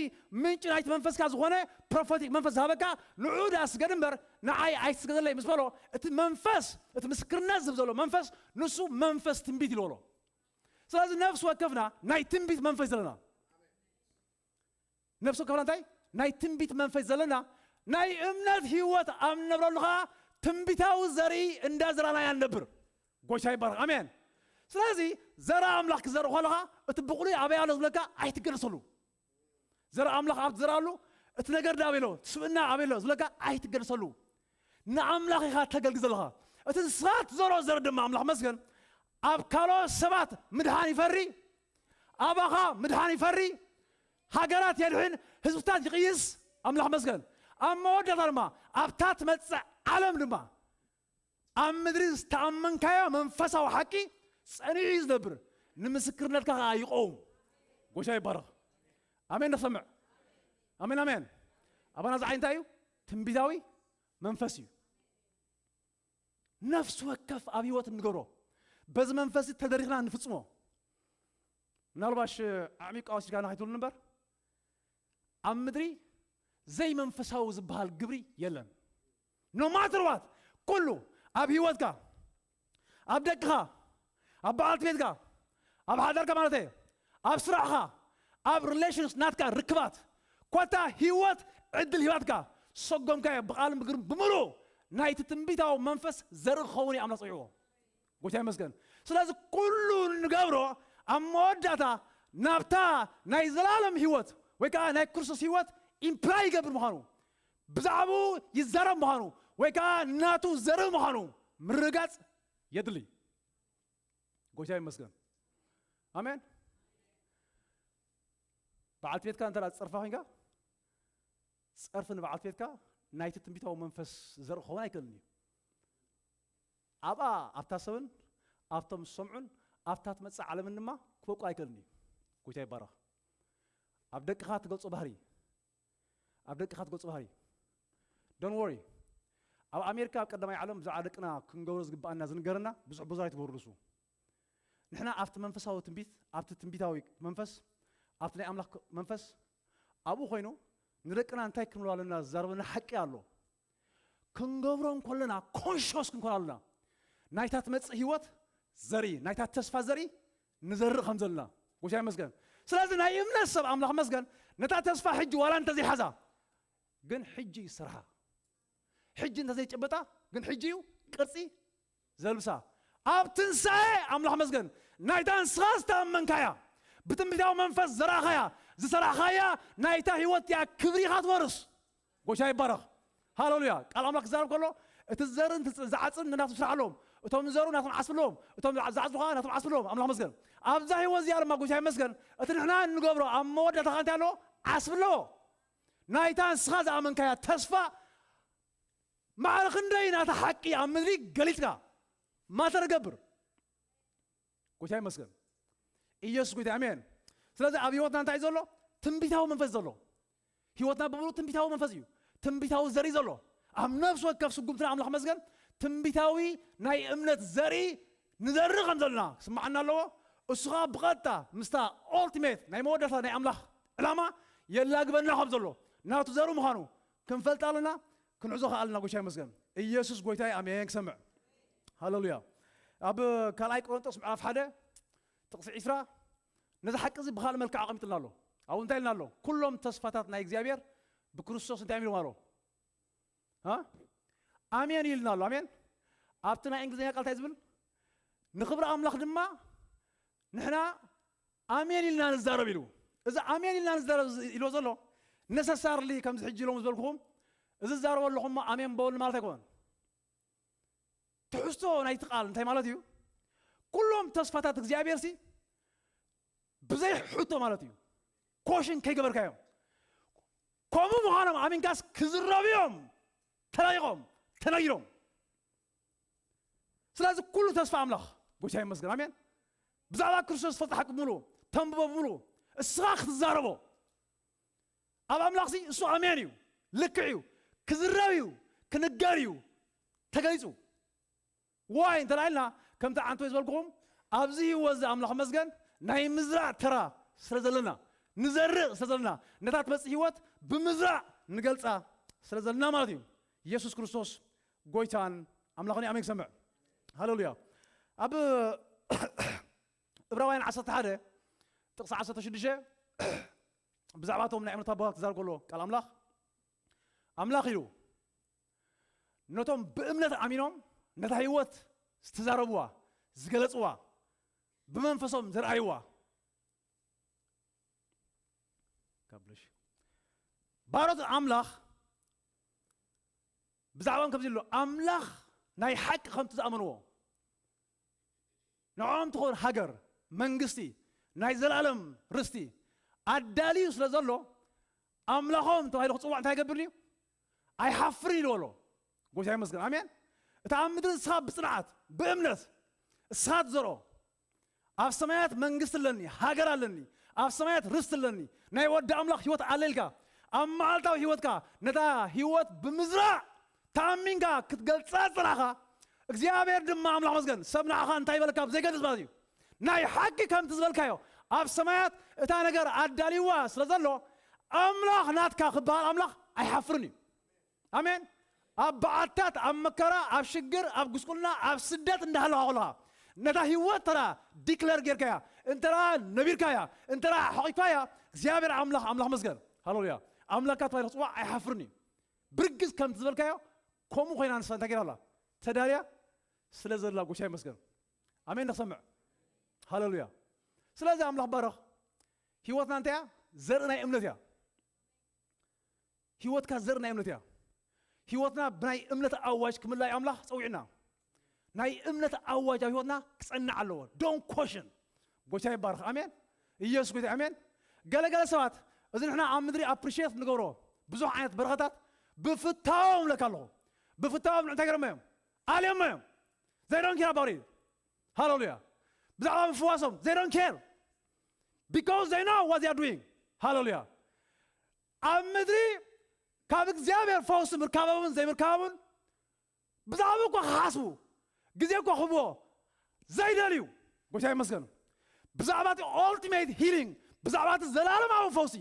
ምንጪ ናይቲ መንፈስካ ዝኾነ ፕሮፌቲክ መንፈስ ዝሃበካ ንዑ ደኣ ስገድ እምበር ንዓይ ኣይትስገደለይ ምስ በሎ፣ እቲ መንፈስ፣ እቲ ምስክርነት ዝህብ ዘሎ መንፈስ፣ ንሱ መንፈስ ትንቢት ኢልዎ ኣሎ። ስለዚ ነፍሲ ወከፍና ናይ ትንቢት መንፈስ ዘለና፣ ነፍሲ ወከፍና እንታይ ናይ ትንቢት መንፈስ ዘለና፣ ናይ እምነት ህይወት ኣብ ንነብረሉ ኸዓ ትንቢታዊ ዘርኢ እንዳዘራእናያ ንነብር። ጎይታ ይባረኽ። ኣሜን። ስለዚ ዘርኢ ኣምላኽ ክዘርእ ከለኻ እቲ ብቑሊ ኣበይ ኣሎ ዝብለካ ኣይትገደሰሉ። ዘርኢ ኣምላኽ ኣብ ትዘርኣሉ እቲ ነገር ዳ ኣበይ ኣሎ፣ እቲ ስብእና ኣበይ ኣሎ ዝብለካ ኣይትገደሰሉ። ንኣምላኽ ኢኻ ተገልግል ዘለኻ። እቲ ንስኻ ትዘርኦ ዘርኢ ድማ ኣምላኽ መስገን ኣብ ካልኦት ሰባት ምድሓን ይፈሪ፣ ኣባኻ ምድሓን ይፈሪ፣ ሃገራት የድሕን፣ ህዝብታት ይቕይስ። ኣምላኽ መስገን። ኣብ መወዳእታ ድማ ኣብታ ትመጽእ ዓለም ድማ ኣብ ምድሪ ዝተኣመንካዮ መንፈሳዊ ሓቂ ጸኒዑ እዩ ዝነብር፣ ንምስክርነትካ ኸኣ ይቐውም። ጎይታ ይባረኽ። ኣሜን። ንሰምዕ። ኣሜን፣ ኣሜን። ኣባና ዝዓይ እንታይ እዩ? ትንቢታዊ መንፈስ እዩ። ነፍሲ ወከፍ ኣብ ህይወት እንገብሮ በዚ መንፈስ ተደሪኽና እንፍጽሞ። ምናልባሽ ኣዕሚቋ ወሲድካ ንኸይትብሉኒ እምበር፣ ኣብ ምድሪ ዘይመንፈሳዊ ዝበሃል ግብሪ የለን። No matter what፣ ኩሉ ኣብ ህይወትካ፣ ኣብ ደቅኻ፣ ኣብ በዓልቲ ቤትካ፣ ኣብ ሓዳርካ ማለት እየ፣ ኣብ ስራሕኻ፣ ኣብ ሪሌሽንስ ናትካ ርክባት፣ ኮታ ህይወት ዕድል ሂባትካ፣ ሰጎምካዮ ብቓልን ብግብርን ብምሉእ ናይቲ ትንቢታዊ መንፈስ ዘርኢ ክኸውን እዩ ኣምላኽ ጸዊዕዎ። ጎይታ ይመስገን። ስለዚ ኩሉ እንገብሮ ኣብ መወዳእታ ናብታ ናይ ዘላለም ህይወት ወይ ከዓ ናይ ክርስቶስ ህይወት ኢምፕላይ ይገብር ምዃኑ፣ ብዛዕባኡ ይዛረብ ምዃኑ ወይ ከዓ ናቱ ዘርኢ ምዃኑ ምርግጋጽ የድሊ። ጎይታ ይመስገን። ኣሜን። በዓልቲ ቤትካ እንተ ደኣ ዝጸርፋ ኮይንካ፣ ጸርፊ ንበዓልቲ ቤትካ ናይቲ ትንቢታዊ መንፈስ ዘርኢ ክኸውን ኣይክእልን እዩ። ኣብኣ ኣብታ ሰብን ኣብቶም ዝሰምዑን ኣብታ ትመጽእ ዓለምን ድማ ክበቁ ኣይክእልን እዩ። ጎይታ ይባረኽ። ኣብ ደቅኻ ትገልጾ ባህሪ፣ ኣብ ደቅኻ ትገልጾ ባህሪ። Don't worry። ኣብ ኣሜሪካ ኣብ ቀዳማይ ዓለም ብዛዕባ ደቅና ክንገብሮ ዝግባኣና ዝንገረና ብዙሕ ብዙሕ ኣይትገብሩ ንሱ። ንሕና ኣብቲ መንፈሳዊ ትንቢት፣ ኣብቲ ትንቢታዊ መንፈስ፣ ኣብቲ ናይ ኣምላኽ መንፈስ ኣብኡ ኮይኑ ንደቅና እንታይ ክንብሎ ኣለና ዝዛረበና ሓቂ ኣሎ። ክንገብሮ እንከለና ኮንሽስ ክንኮን ኣለና። ናይታ ትመጽእ ህይወት ዘርኢ፣ ናይታ ተስፋ ዘርኢ ንዘርእ ከም ዘለና። ጎይታ ይመስገን። ስለዚ ናይ እምነት ሰብ ኣምላኽ መስገን ነታ ተስፋ ሕጂ ዋላ እንተዘይሓዛ ግን ሕጂ ይስርሓ። ሕጂ እንተዘይጨበጣ ግን ሕጂ እዩ ቅርጺ ዘልብሳ። ኣብ ትንሳኤ ኣምላኽ መስገን ናይታ ንስኻ ዝተኣመንካያ ብትንቢታዊ መንፈስ ዘራእኻያ ዝሰራሕኻያ ናይታ ህይወት እያ ክብሪ ኢኻ ትወርስ። ጎይታ ይባረኽ። ሃሌሉያ። ቃል ኣምላኽ ክዛረብ ከሎ እቲ ዘርን እቲ ዝዓጽን ናቱ ስራሕ ኣለዎም። እቶም ዝዘሩ ናቶም ዓስቢ ኣለዎም። እቶም ዝዓጽዱ ከዓ ናቶም ዓስቢ ኣለዎም። ኣምላኽ መስገን። ኣብዛ ህይወት እዚኣ ድማ ጎይታ ይመስገን እቲ ንሕና እንገብሮ ኣብ መወዳእታ ከዓ እንታይ ኣለዎ? ዓስቢ ኣለዎ። ናይታ ንስኻ ዝኣመንካያ ተስፋ ማዕረ ክንደይ ናታ ሓቂ ኣብ ምድሪ ገሊጽካ ማተር ገብር። ጎይታ ይመስገን። ኢየሱስ ጎይታ፣ ኣሜን። ስለዚ ኣብ ህይወትና እንታይ ዘሎ? ትንቢታዊ መንፈስ ዘሎ። ህይወትና ብምሉእ ትንቢታዊ መንፈስ እዩ። ትንቢታዊ ዘርኢ ዘሎ። ኣብ ነፍሲ ወከፍ ስጉምትና ኣምላኽ መስገን ትንቢታዊ ናይ እምነት ዘርኢ ንዘርእ ከም ዘለና ክስምዓና ኣለዎ። እሱ ኸዓ ብቐጥታ ምስታ ኦልቲሜት ናይ መወዳእታ ናይ ኣምላኽ ዕላማ የላግበና ከም ዘሎ ናቱ ዘርእ ምዃኑ ክንፈልጥ ኣለና፣ ክንዕዞ ከኣልና። ጎይታ ይመስገን። ኢየሱስ ጎይታ እዩ። ኣሜን። ክሰምዕ። ሃሌሉያ። ኣብ ካልኣይ ቆሮንጦስ ምዕራፍ ሓደ ጥቕሲ ዒስራ ነዚ ሓቂ እዚ ብኻልእ መልክዕ ኣቐሚጥልና ኣሎ። ኣብኡ እንታይ ኢልና ኣሎ? ኩሎም ተስፋታት ናይ እግዚኣብሔር ብክርስቶስ እንታይ ኢሎም ኣሎ? ሃ? ኣሜን ኢልና ኣሎ። ኣሜን። ኣብቲ ናይ እንግሊዝኛ ቃል እንታይ ዝብል? ንኽብሪ ኣምላኽ ድማ ንሕና ኣሜን ኢልና ንዛረብ ኢሉ። እዚ ኣሜን ኢልና ንዛረብ ኢልዎ ዘሎ ነሰሳርሊ ከምዚ ሕጂ ኢሎም ዝበልኩኹም እዚ ዝዛረቦ ኣለኹ እሞ ኣሜን በሉ ማለት ኣይኮነን። ትሕዝቶ ናይቲ ቃል እንታይ ማለት እዩ? ኩሎም ተስፋታት እግዚኣብሔር ሲ ብዘይ ሕቶ ማለት እዩ። ኮሽን ከይገበርካዮም ከምኡ ምዃኖም ኣሚንካስ ክዝረቡ እዮም ተለቂቖም ተነጊሮም። ስለዚ ኩሉ ተስፋ ኣምላኽ ጎይታ ይመስገን። ኣሜን። ብዛዕባ ክርስቶስ ትፈልጥ ሓቂ ብምሉ ተንብቦ ብምሉ እስኻ ክትዛረቦ ኣብ ኣምላኽሲ እሱ ኣሜን እዩ፣ ልክዕ እዩ፣ ክዝረብ እዩ፣ ክንገር እዩ ተገሊጹ። ዋይ እንተ ኢልና ከምቲ ዓንቶ ዝበልኩኹም ኣብዚ ህይወት እዚ ኣምላኽ መስገን ናይ ምዝራእ ተራ ስለ ዘለና ንዘርእ ስለ ዘለና ነታ ትመጽእ ህይወት ብምዝራእ ንገልጻ ስለ ዘለና ማለት እዩ። ኢየሱስ ክርስቶስ ጎይታን ኣምላኽን ኣሜን ክሰምዕ። ሃሌሉያ። ኣብ እብራውያን ዓሰርተ ሓደ ጥቕሲ ዓሰርተ ሽዱሽተ ብዛዕባ እቶም ናይ እምነት ኣቦታት ክዛረብ ከሎ ቃል ኣምላኽ ኣምላኽ ኢሉ ነቶም ብእምነት ኣሚኖም ነታ ህይወት ዝተዛረብዋ ዝገለጽዋ ብመንፈሶም ዘርኣይዋ ባሮት ኣምላኽ ብዛዕባም ከምዚ ኣሎ ኣምላኽ ናይ ሓቂ ከምቲ ዝኣመንዎ ንዕኦም ትኾን ሃገር መንግስቲ ናይ ዘላለም ርስቲ ኣዳልዩ ስለ ዘሎ ኣምላኾም ተባሂሉ ክፅዋዕ እንታይ ይገብር እዩ? ኣይሓፍርን ኢልዎ ኣሎ። ጎይታ ይመስገን። ኣሜን። እታ ኣብ ምድሪ ንስኻ ብፅንዓት ብእምነት እስኻ ትዘርኦ ኣብ ሰማያት መንግስቲ ኣለኒ፣ ሃገር ኣለኒ፣ ኣብ ሰማያት ርስቲ ኣለኒ፣ ናይ ወዲ ኣምላኽ ህይወት ኣለልካ ኣብ መዓልታዊ ህይወትካ ነታ ህይወት ብምዝራእ ተኣሚንካ ክትገልጻ ጽናኻ እግዚኣብሔር ድማ ኣምላኽ መስገን ሰብ ንዓኻ እንታይ ይበለካ ብዘይገልጽ ማለት እዩ። ናይ ሓቂ ከምቲ ዝበልካዮ ኣብ ሰማያት እታ ነገር ኣዳልይዋ ስለ ዘሎ ኣምላኽ ናትካ ክበሃል ኣምላኽ ኣይሓፍርን እዩ። ኣሜን። ኣብ በዓታት ኣብ መከራ ኣብ ሽግር ኣብ ጉስቁልና ኣብ ስደት እንዳሃለኻ ከለኻ ነታ ህይወት ተራ ዲክለር ጌርካያ እንተራ ነቢርካያ እንተራ ሓቂኳያ እግዚኣብሔር ኣምላኽ ኣምላኽ መስገን ሃሌሉያ ኣምላካ ተባሂሉ ክፅዋዕ ኣይሓፍርን እዩ። ብርግጽ ከም ዝበልካዮ ከምኡ ኮይና ንሳ እንታይ ገይራ ኣላ ተዳልያ ስለ ዘላ ጎይታ ይመስገን። ኣሜን ንክሰምዕ ሃሌሉያ። ስለዚ ኣምላኽ ባረኽ። ህይወትና እንታይ እያ? ዘርኢ ናይ እምነት እያ። ህይወትካ ዘርኢ ናይ እምነት እያ። ህይወትና ብናይ እምነት ኣዋጅ ክምላይ ኣምላኽ ጸዊዕና። ናይ እምነት ኣዋጅ ኣብ ህይወትና ክጸንዕ ኣለዎ። ዶን ኮሽን ጎይታ ይባርኽ። ኣሜን። ኢየሱስ ጎይታ ኣሜን። ገለገለ ሰባት እዚ ንሕና ኣብ ምድሪ ኣፕሪሽት ንገብሮ ብዙሕ ዓይነት በረኸታት ብፍታዎም ለካ ኣለኹ ብፍታዎም እንታይ ገረመ እዮም ኣልዮሞ እዮም። They don't care about it. ሃሌሉያ። ብዛዕባ ምፍዋሶም they don't care, because they know what they are doing. ሃሌሉያ። ኣብ ምድሪ ካብ እግዚኣብሔር ፈውሲ ምርካቦምን ዘይምርካቦምን ብዛዕባ እኳ ክሓስቡ ግዜ እኳ ክህብዎ ዘይደልዩ፣ ጎይታ ይመስገን። ብዛዕባ እቲ ultimate healing፣ ብዛዕባ እቲ ዘላለማዊ ፈውሲ፣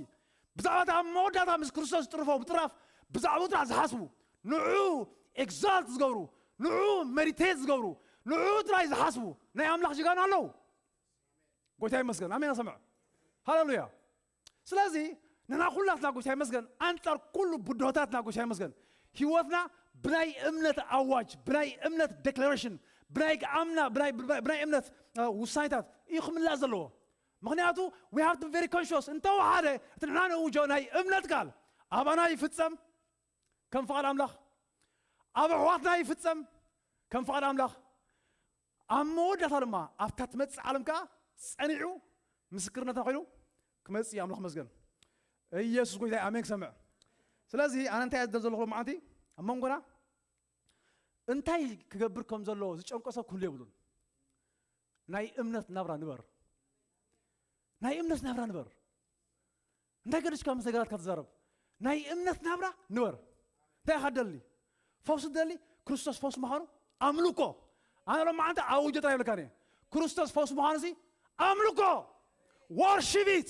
ብዛዕባ እቲ ኣብ መወዳእታ ምስ ክርስቶስ ዝጥርፎ ምጥራፍ፣ ብዛዕባኡ ጥራሕ ዝሓስቡ፣ ንዑ exalt ዝገብሩ፣ ንዑ meditate ዝገብሩ፣ ንዑ ጥራይ ዝሓስቡ ናይ ኣምላኽ ጅጋኑ ኣለዉ። ጎይታ ይመስገን። ኣሜን። ኣሰምዕ። ሃሌሉያ። ስለዚ ንሕና ኩላትና፣ ጎይታ ይመስገን፣ ኣንጻር ኩሉ ብድሆታትና፣ ጎይታ ይመስገን፣ ህይወትና ብናይ እምነት ኣዋጅ፣ ብናይ እምነት ዴክላሬሽን፣ ብናይ ኣምና፣ ብናይ፣ ብናይ፣ ብናይ እምነት፣ እ፣ ውሳኔታት እዩ ክምላእ ዘለዎ። ምኽንያቱ we have to be very conscious። እንተወሓደ እቲ ንሕና ንእውጆ ናይ እምነት ቃል ኣባና ይፍጸም ከም ፍቓድ ኣምላኽ፣ ኣብ ኣሕዋትና ይፍጸም ከም ፍቓድ ኣምላኽ፣ ኣብ መወዳእታ ድማ ኣብታ ትመጽእ ዓለም ከኣ ጸኒዑ ምስክርነትና ኮይኑ ክመጽእ እዩ። ኣምላኽ መስገን። ኢየሱስ ጎይታ እዩ። ኣሜን። ክሰምዕ። ስለዚ ኣነ እንታይ እየ ዘለኹ መዓንቲ ኣብ መንጎና እንታይ ክገብር ከም ዘለዎ ዝጨንቆ ሰብ ክህሉ የብሉን። ናይ እምነት ናብራ ንበር። ናይ እምነት ናብራ ንበር። እንታይ ገዲሽካ ምስ ነገራትካ ትዛረብ? ናይ እምነት ናብራ ንበር። እንታይ ኢኻ ትደሊ? ፈውሲ ትደሊ? ክርስቶስ ፈውሲ ምዃኑ ኣምልኮ። ኣነ ሎም መዓንቲ ኣውጆ ጥራይ ይብለካ እየ። ክርስቶስ ፈውሲ ምዃኑ ሲ ኣምልኮ። Worship it።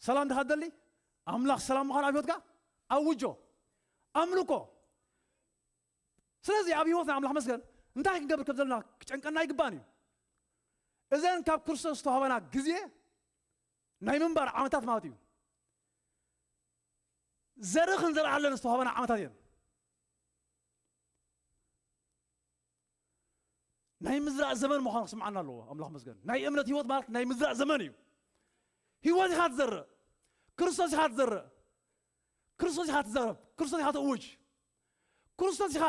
ሰላም ድኻ ትደሊ? ኣምላኽ ሰላም ምዃኑ ኣብ ህይወትካ ኣውጆ። ኣምልኮ። ስለዚ ኣብ ህይወትና ኣምላኽ መስገን እንታይ ክንገብር ከም ዘለና ክጨንቀና ኣይግባን እዩ። እዘን ካብ ክርስቶስ ዝተዋህበና ግዜ ናይ ምንባር ዓመታት ማለት እዩ። ዘርኢ ክንዘርኣለን ዝተዋህበና ዓመታት እየን። ናይ ምዝራእ ዘመን ምዃኑ ክስምዓና ኣለዎ። ኣምላኽ መስገን። ናይ እምነት ህይወት ማለት ናይ ምዝራእ ዘመን እዩ። ህይወት ኢኻ ትዘርእ። ክርስቶስ ኢኻ ትዘርእ። ክርስቶስ ኢኻ ትዛረብ። ክርስቶስ ኢኻ ተእውጅ። ክርስቶስ ኢኻ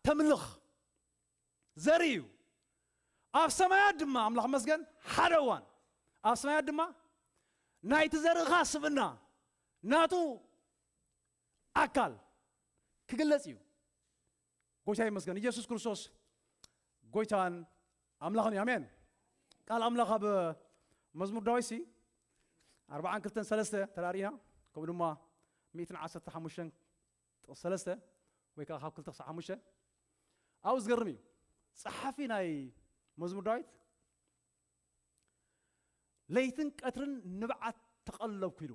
ተምልኽ። ዘርኢ እዩ። ኣብ ሰማያት ድማ ኣምላኽ መስገን ሓደ እዋን ኣብ ሰማያት ድማ ናይቲ ዘርእኻ ስብእና ናቱ ኣካል ክግለጽ እዩ። ጎይታ ይመስገን። ኢየሱስ ክርስቶስ ጎይታን ኣምላኽን እዩ። ኣሜን። ቃል ኣምላኽ ኣብ መዝሙር ዳዊት ሲ ኣርባዓን ክልተን ሰለስተ ተራሪእና ከምኡ ድማ ሚእትን ዓሰርተ ሓሙሽተን ጥቕሲ ሰለስተ ወይ ከዓ ካብ ክልተ ክሳብ ሓሙሽተ ኣብኡ ዝገርም እዩ። ጸሓፊ ናይ መዝሙር ዳዊት ለይትን ቀትርን ንብዓት ተቐለብኩ ኢሉ።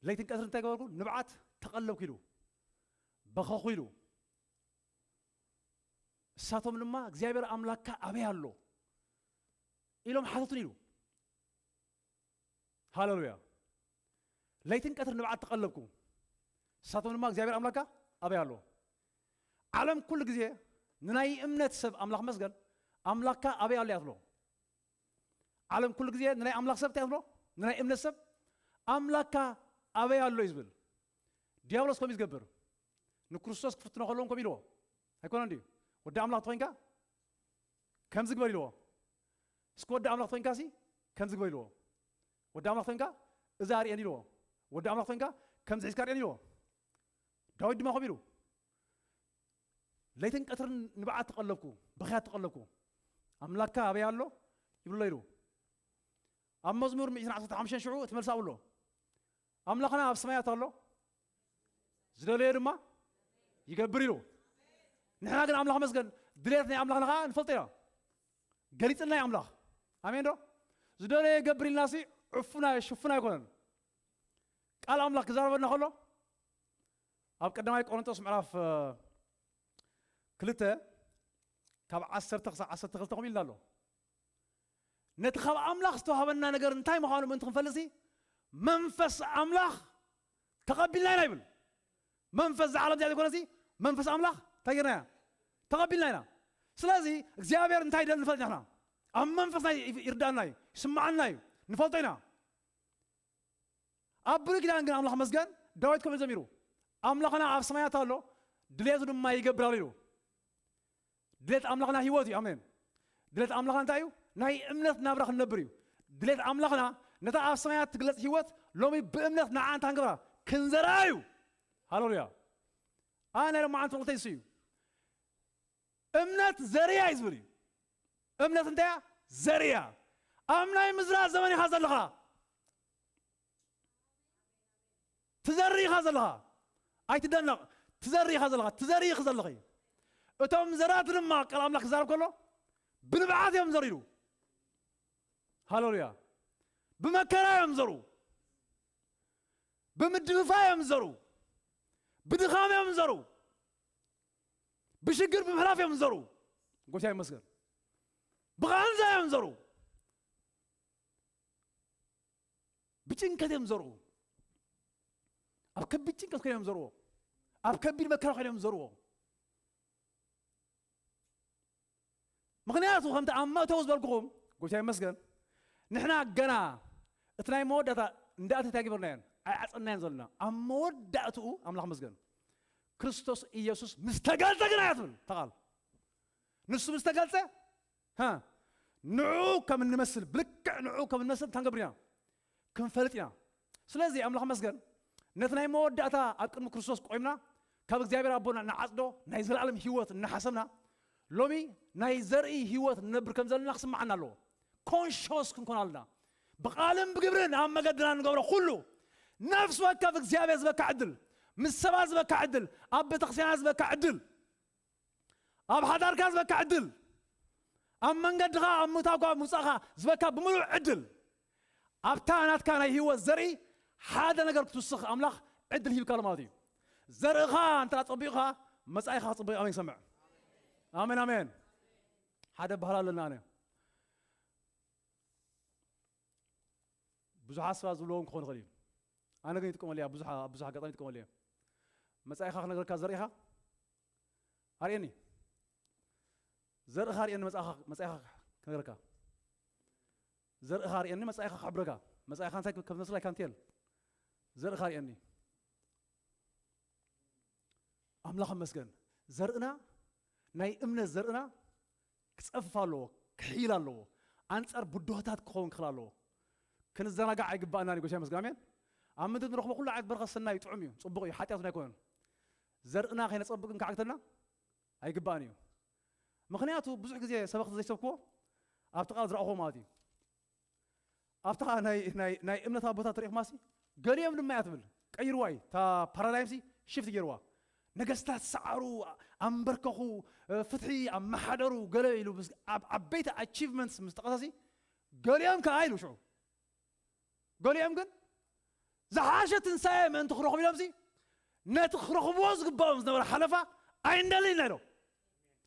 ለይትን ቀትርን እንታይ ገበርኩ? ንብዓት ተቐለብኩ ኢሉ። በኸኹ ኢሉ። እሳቶም ድማ እግዚኣብሔር ኣምላክካ ኣበይ ኣሎ ኢሎም ሓተቱን ኢሉ። ሃሌሉያ። ለይትን ቀትርን ንብዓት ተቐለብኩ። እሳቶም ድማ እግዚኣብሔር ኣምላክካ ኣበይ ኣሎ? ዓለም ኩሉ ግዜ ንናይ እምነት ሰብ ኣምላኽ መስገን ኣምላክካ ኣበይ ኣሎ እያ ትብሎ። ዓለም ኩሉ ግዜ ንናይ ኣምላኽ ሰብ እንታይ እያ ትብሎ? ንናይ እምነት ሰብ ኣምላክካ ኣበይ ኣሎ እዩ ዝብል። ዲያብሎስ ከምኡ እዩ ዝገብር። ንክርስቶስ ክፍትኖ ከለውን ከምኡ ኢልዎ። ኣይኮነን ድዩ? ወዲ ኣምላኽ ተኾይንካ ከምዚ ግበር ኢልዎ። እስኪ ወዲ ኣምላኽ ተኾይንካ ሲ ከምዚ ግበር ኢልዎ። ወዲ ኣምላኽ ተኾይንካ እዛ ኣርእየን ኢልዎ። ወዲ ኣምላኽ ተኾይንካ ከምዚ ሒዝካ ኣርእየን ኢልዎ። ዳዊት ድማ ከምኡ ኢሉ። ለይትን ቀትርን ንብዓት ተቐለብኩ፣ ብኽያት ተቐለብኩ። ኣምላክካ ኣበይ ኣሎ? ይብሎ ኢሉ። ኣብ መዝሙር ሚእትን ዓሰርተ ሓሙሽተን ሽዑ እቲ መልሲ ኣብኡ ኣሎ። ኣምላኽና ኣብ ሰማያት ኣሎ፣ ዝደለዮ ድማ ይገብር ኢሉ። ንሕና ግን ኣምላኽ መስገን ድሌት ናይ ኣምላኽና ከዓ ንፈልጦ ኢና። ገሊጽልና እዩ ኣምላኽ። ኣሜን ዶ? ዝደለዮ ይገብር ኢልና ሲ ዕፉና ሽፉን ኣይኮነን። ቃል ኣምላኽ ክዛረበና ከሎ ኣብ ቀዳማይ ቆሮንቶስ ምዕራፍ፣ እ፣ ክልተ ካብ ዓሰርተ ክሳብ ዓሰርተ ክልተ ከምኡ ኢልና ኣሎ። ነቲ ካብ ኣምላኽ ዝተዋህበና ነገር እንታይ ምዃኑ ምእንቲ ክንፈልጥሲ መንፈስ ኣምላኽ ተቐቢልና ኢና ይብል። መንፈስ እዛ ዓለም እዚኣ ዘይኮነሲ መንፈስ ኣምላኽ እንታይ ጌርና ኢና? ተቐቢልና ኢና። ስለዚ እግዚኣብሔር እንታይ ደል ንፈልጥ ኢና። ኣብ መንፈስና ይ-፣ ይርዳእና እዩ፣ ይስምዓና እዩ፣ ንፈልጦ ኢና። ኣብ ብሉይ ኪዳን ግን ኣምላኽ መስገን ዳዊት ከምኡ ዘሚሩ፣ ኣምላኽና ኣብ ሰማያት ኣሎ፣ ድሌቱ ድማ ይገብር ኣሎ ኢሉ። ድሌት ኣምላኽና ህይወት እዩ። ኣሜን። ድሌት ኣምላኽና እንታይ እዩ? ናይ እምነት ናብራ ክንነብር እዩ። ድሌት ኣምላኽና ነታ ኣብ ሰማያት ትግለጽ ህይወት ሎሚ ብእምነት ንዓ እንታይ ክንገብራ? ክንዘርኣ እዩ። ሃሌሉያ። ኣነ ናይ ሎማዓንቲ መልእኽተይ እሱ እዩ። እምነት ዘርያ እዩ ዝብል እዩ። እምነት እንታይ እያ? ዘርያ። ኣብ ናይ ምዝራእ ዘመን ኢኻ ዘለኻ። ትዘሪ ኢኻ ዘለኻ። ኣይትደነቕ። ትዘሪ ኢኻ ዘለኻ። ትዘሪ ኢኺ ዘለኺ። እቶም ዘራእቲ ድማ፣ ቃል ኣምላኽ ክዛረብ ከሎ፣ ብንብዓት እዮም ዘሪኡ። ሃሌሉያ። ብመከራ እዮም ዘሩ። ብምድፍፋ እዮም ዘሩ። ብድኻም እዮም ዘሩ። ብሽግር ብምሕላፍ እዮም ዘሩ። ጎይታ ይመስገን። ብቓንዛ እዮም ዘሩ። ብጭንቀት እዮም ዘሩ። ኣብ ከቢድ ጭንቀት ኮይኖም ዘርዎ። ኣብ ከቢድ መከራ ኮይኖም ዘርዎ። ምኽንያቱ ከምቲ ኣብ መእተዊ ዝበልኩኹም፣ ጎይታ ይመስገን፣ ንሕና ገና እቲ ናይ መወዳእታ እንዳእተት ኣይገበርናዮን፣ ኣይዓጸናዮን ዘለና። ኣብ መወዳእትኡ ኣምላኽ መስገን፣ ክርስቶስ ኢየሱስ ምስ ተገልጸ ግና እያ ትብል እታ ቃል። ንሱ ምስ ተገልጸ፣ ሃ፣ ንዕኡ ከም እንመስል፣ ብልክዕ ንዕኡ ከም እንመስል እንታይ ክንገብር ኢና? ክንፈልጥ ኢና። ስለዚ ኣምላኽ መስገን፣ ነቲ ናይ መወዳእታ ኣብ ቅድሚ ክርስቶስ ቆይምና፣ ካብ እግዚኣብሔር ኣቦና ንዓጽዶ ናይ ዘለኣለም ህይወት እናሓሰብና፣ ሎሚ ናይ ዘርኢ ህይወት ንነብር ከም ዘለና ክስምዓና ኣለዎ። ኮንሽስ ክንኮን ኣለና። ብቓልን ብግብርን ኣብ መገድና እንገብሮ ኩሉ፣ ነፍሲ ወከፍ እግዚኣብሔር ዝበካ ዕድል፣ ምስ ሰባት ዝበካ ዕድል፣ ኣብ ቤተክርስትያናት ዝበካ ዕድል፣ ኣብ ሓዳርካ ዝበካ ዕድል፣ ኣብ መንገድኻ፣ ኣብ ምእታውካ፣ ኣብ ምውጻእኻ ዝበካ ብምሉእ ዕድል፣ ኣብታ ናትካ ናይ ህይወት ዘርኢ ሓደ ነገር ክትውስኽ ኣምላኽ ዕድል ሂብካ ኣሎ ማለት እዩ። ዘርእኻ እንተ ጸቢቑኻ፣ መጻኢኻ ክጽብቕ። ኣሜን። ሰምዕ። ኣሜን፣ ኣሜን። ሓደ ባህል ኣለና። ኣነ ብዙሓት ሰባት ዝብልዎም ክኾን ይኽእል እዩ። ኣነ ግን ይጥቀመሉ እየ፣ ኣብ ብዙሕ፣ ኣብ ብዙሕ ኣጋጣሚ ይጥቀመሉ እየ። መጻኢኻ ክነግረካ ዘርእኻ ኣርእየኒ። ዘርእኻ ኣርእየኒ፣ መጻኢኻ፣ መጻኢኻ ክነግረካ። ዘርእኻ ኣርእየኒ፣ መጻኢኻ ክሕብረካ። መጻኢኻ እንታይ ከም ዝመስል ኣይካንቴል። ዘርእኻ ኣርእየኒ። ኣምላኽ ይመስገን። ዘርእና፣ ናይ እምነት ዘርእና ክጸፍፍ ኣለዎ፣ ክሕይል ኣለዎ። ኣንጻር ብድሆታት ክኸውን ክኽእል ኣለዎ። ክንዘናጋዕ ኣይግባእናን እዩ። ጎይታ ይመስገን። ኣሜን። ኣብ ምድሪ ንረኽቦ ኩሉ ዓይነት በረኸት ሰናይ እዩ፣ ጥዑም እዩ፣ ጽቡቕ እዩ፣ ሓጢኣት እውን ኣይኮነን። ዘርእና ከይነጸብቕ ግን ክዓግተና ኣይግባእን እዩ። ምኽንያቱ ብዙሕ ግዜ ሰበኽቲ ዘይሰብክዎ ኣብቲ ቃል ዝረኣኹዎ ማለት እዩ። ኣብታ ናይ፣ ናይ፣ ናይ እምነት ኣቦታት ርኢኹማሲ፣ ገሊኦም ድማ እያ ትብል፣ ቀይርዋ እዩ። እታ ፓራዳይምሲ ሽፍት ገይርዋ። ነገስታት ሰዓሩ፣ ኣንበርከኹ፣ ፍትሒ ኣመሓደሩ፣ ገለ ኢሉ ምስ፣ ኣብ ዓበይቲ ኣቺቭመንትስ ምስ ጠቐሰሲ፣ ገሊኦም ከኣ ኢሉ ሽዑ። ገሊኦም ግን ዝሓሸ ትንሳኤ ምእንቲ ክረኽቡ ኢሎምሲ፣ ነቲ ክረኽብዎ ዝግባኦም ዝነበረ ሓለፋ ኣይንደልን ኢና ኢሎም።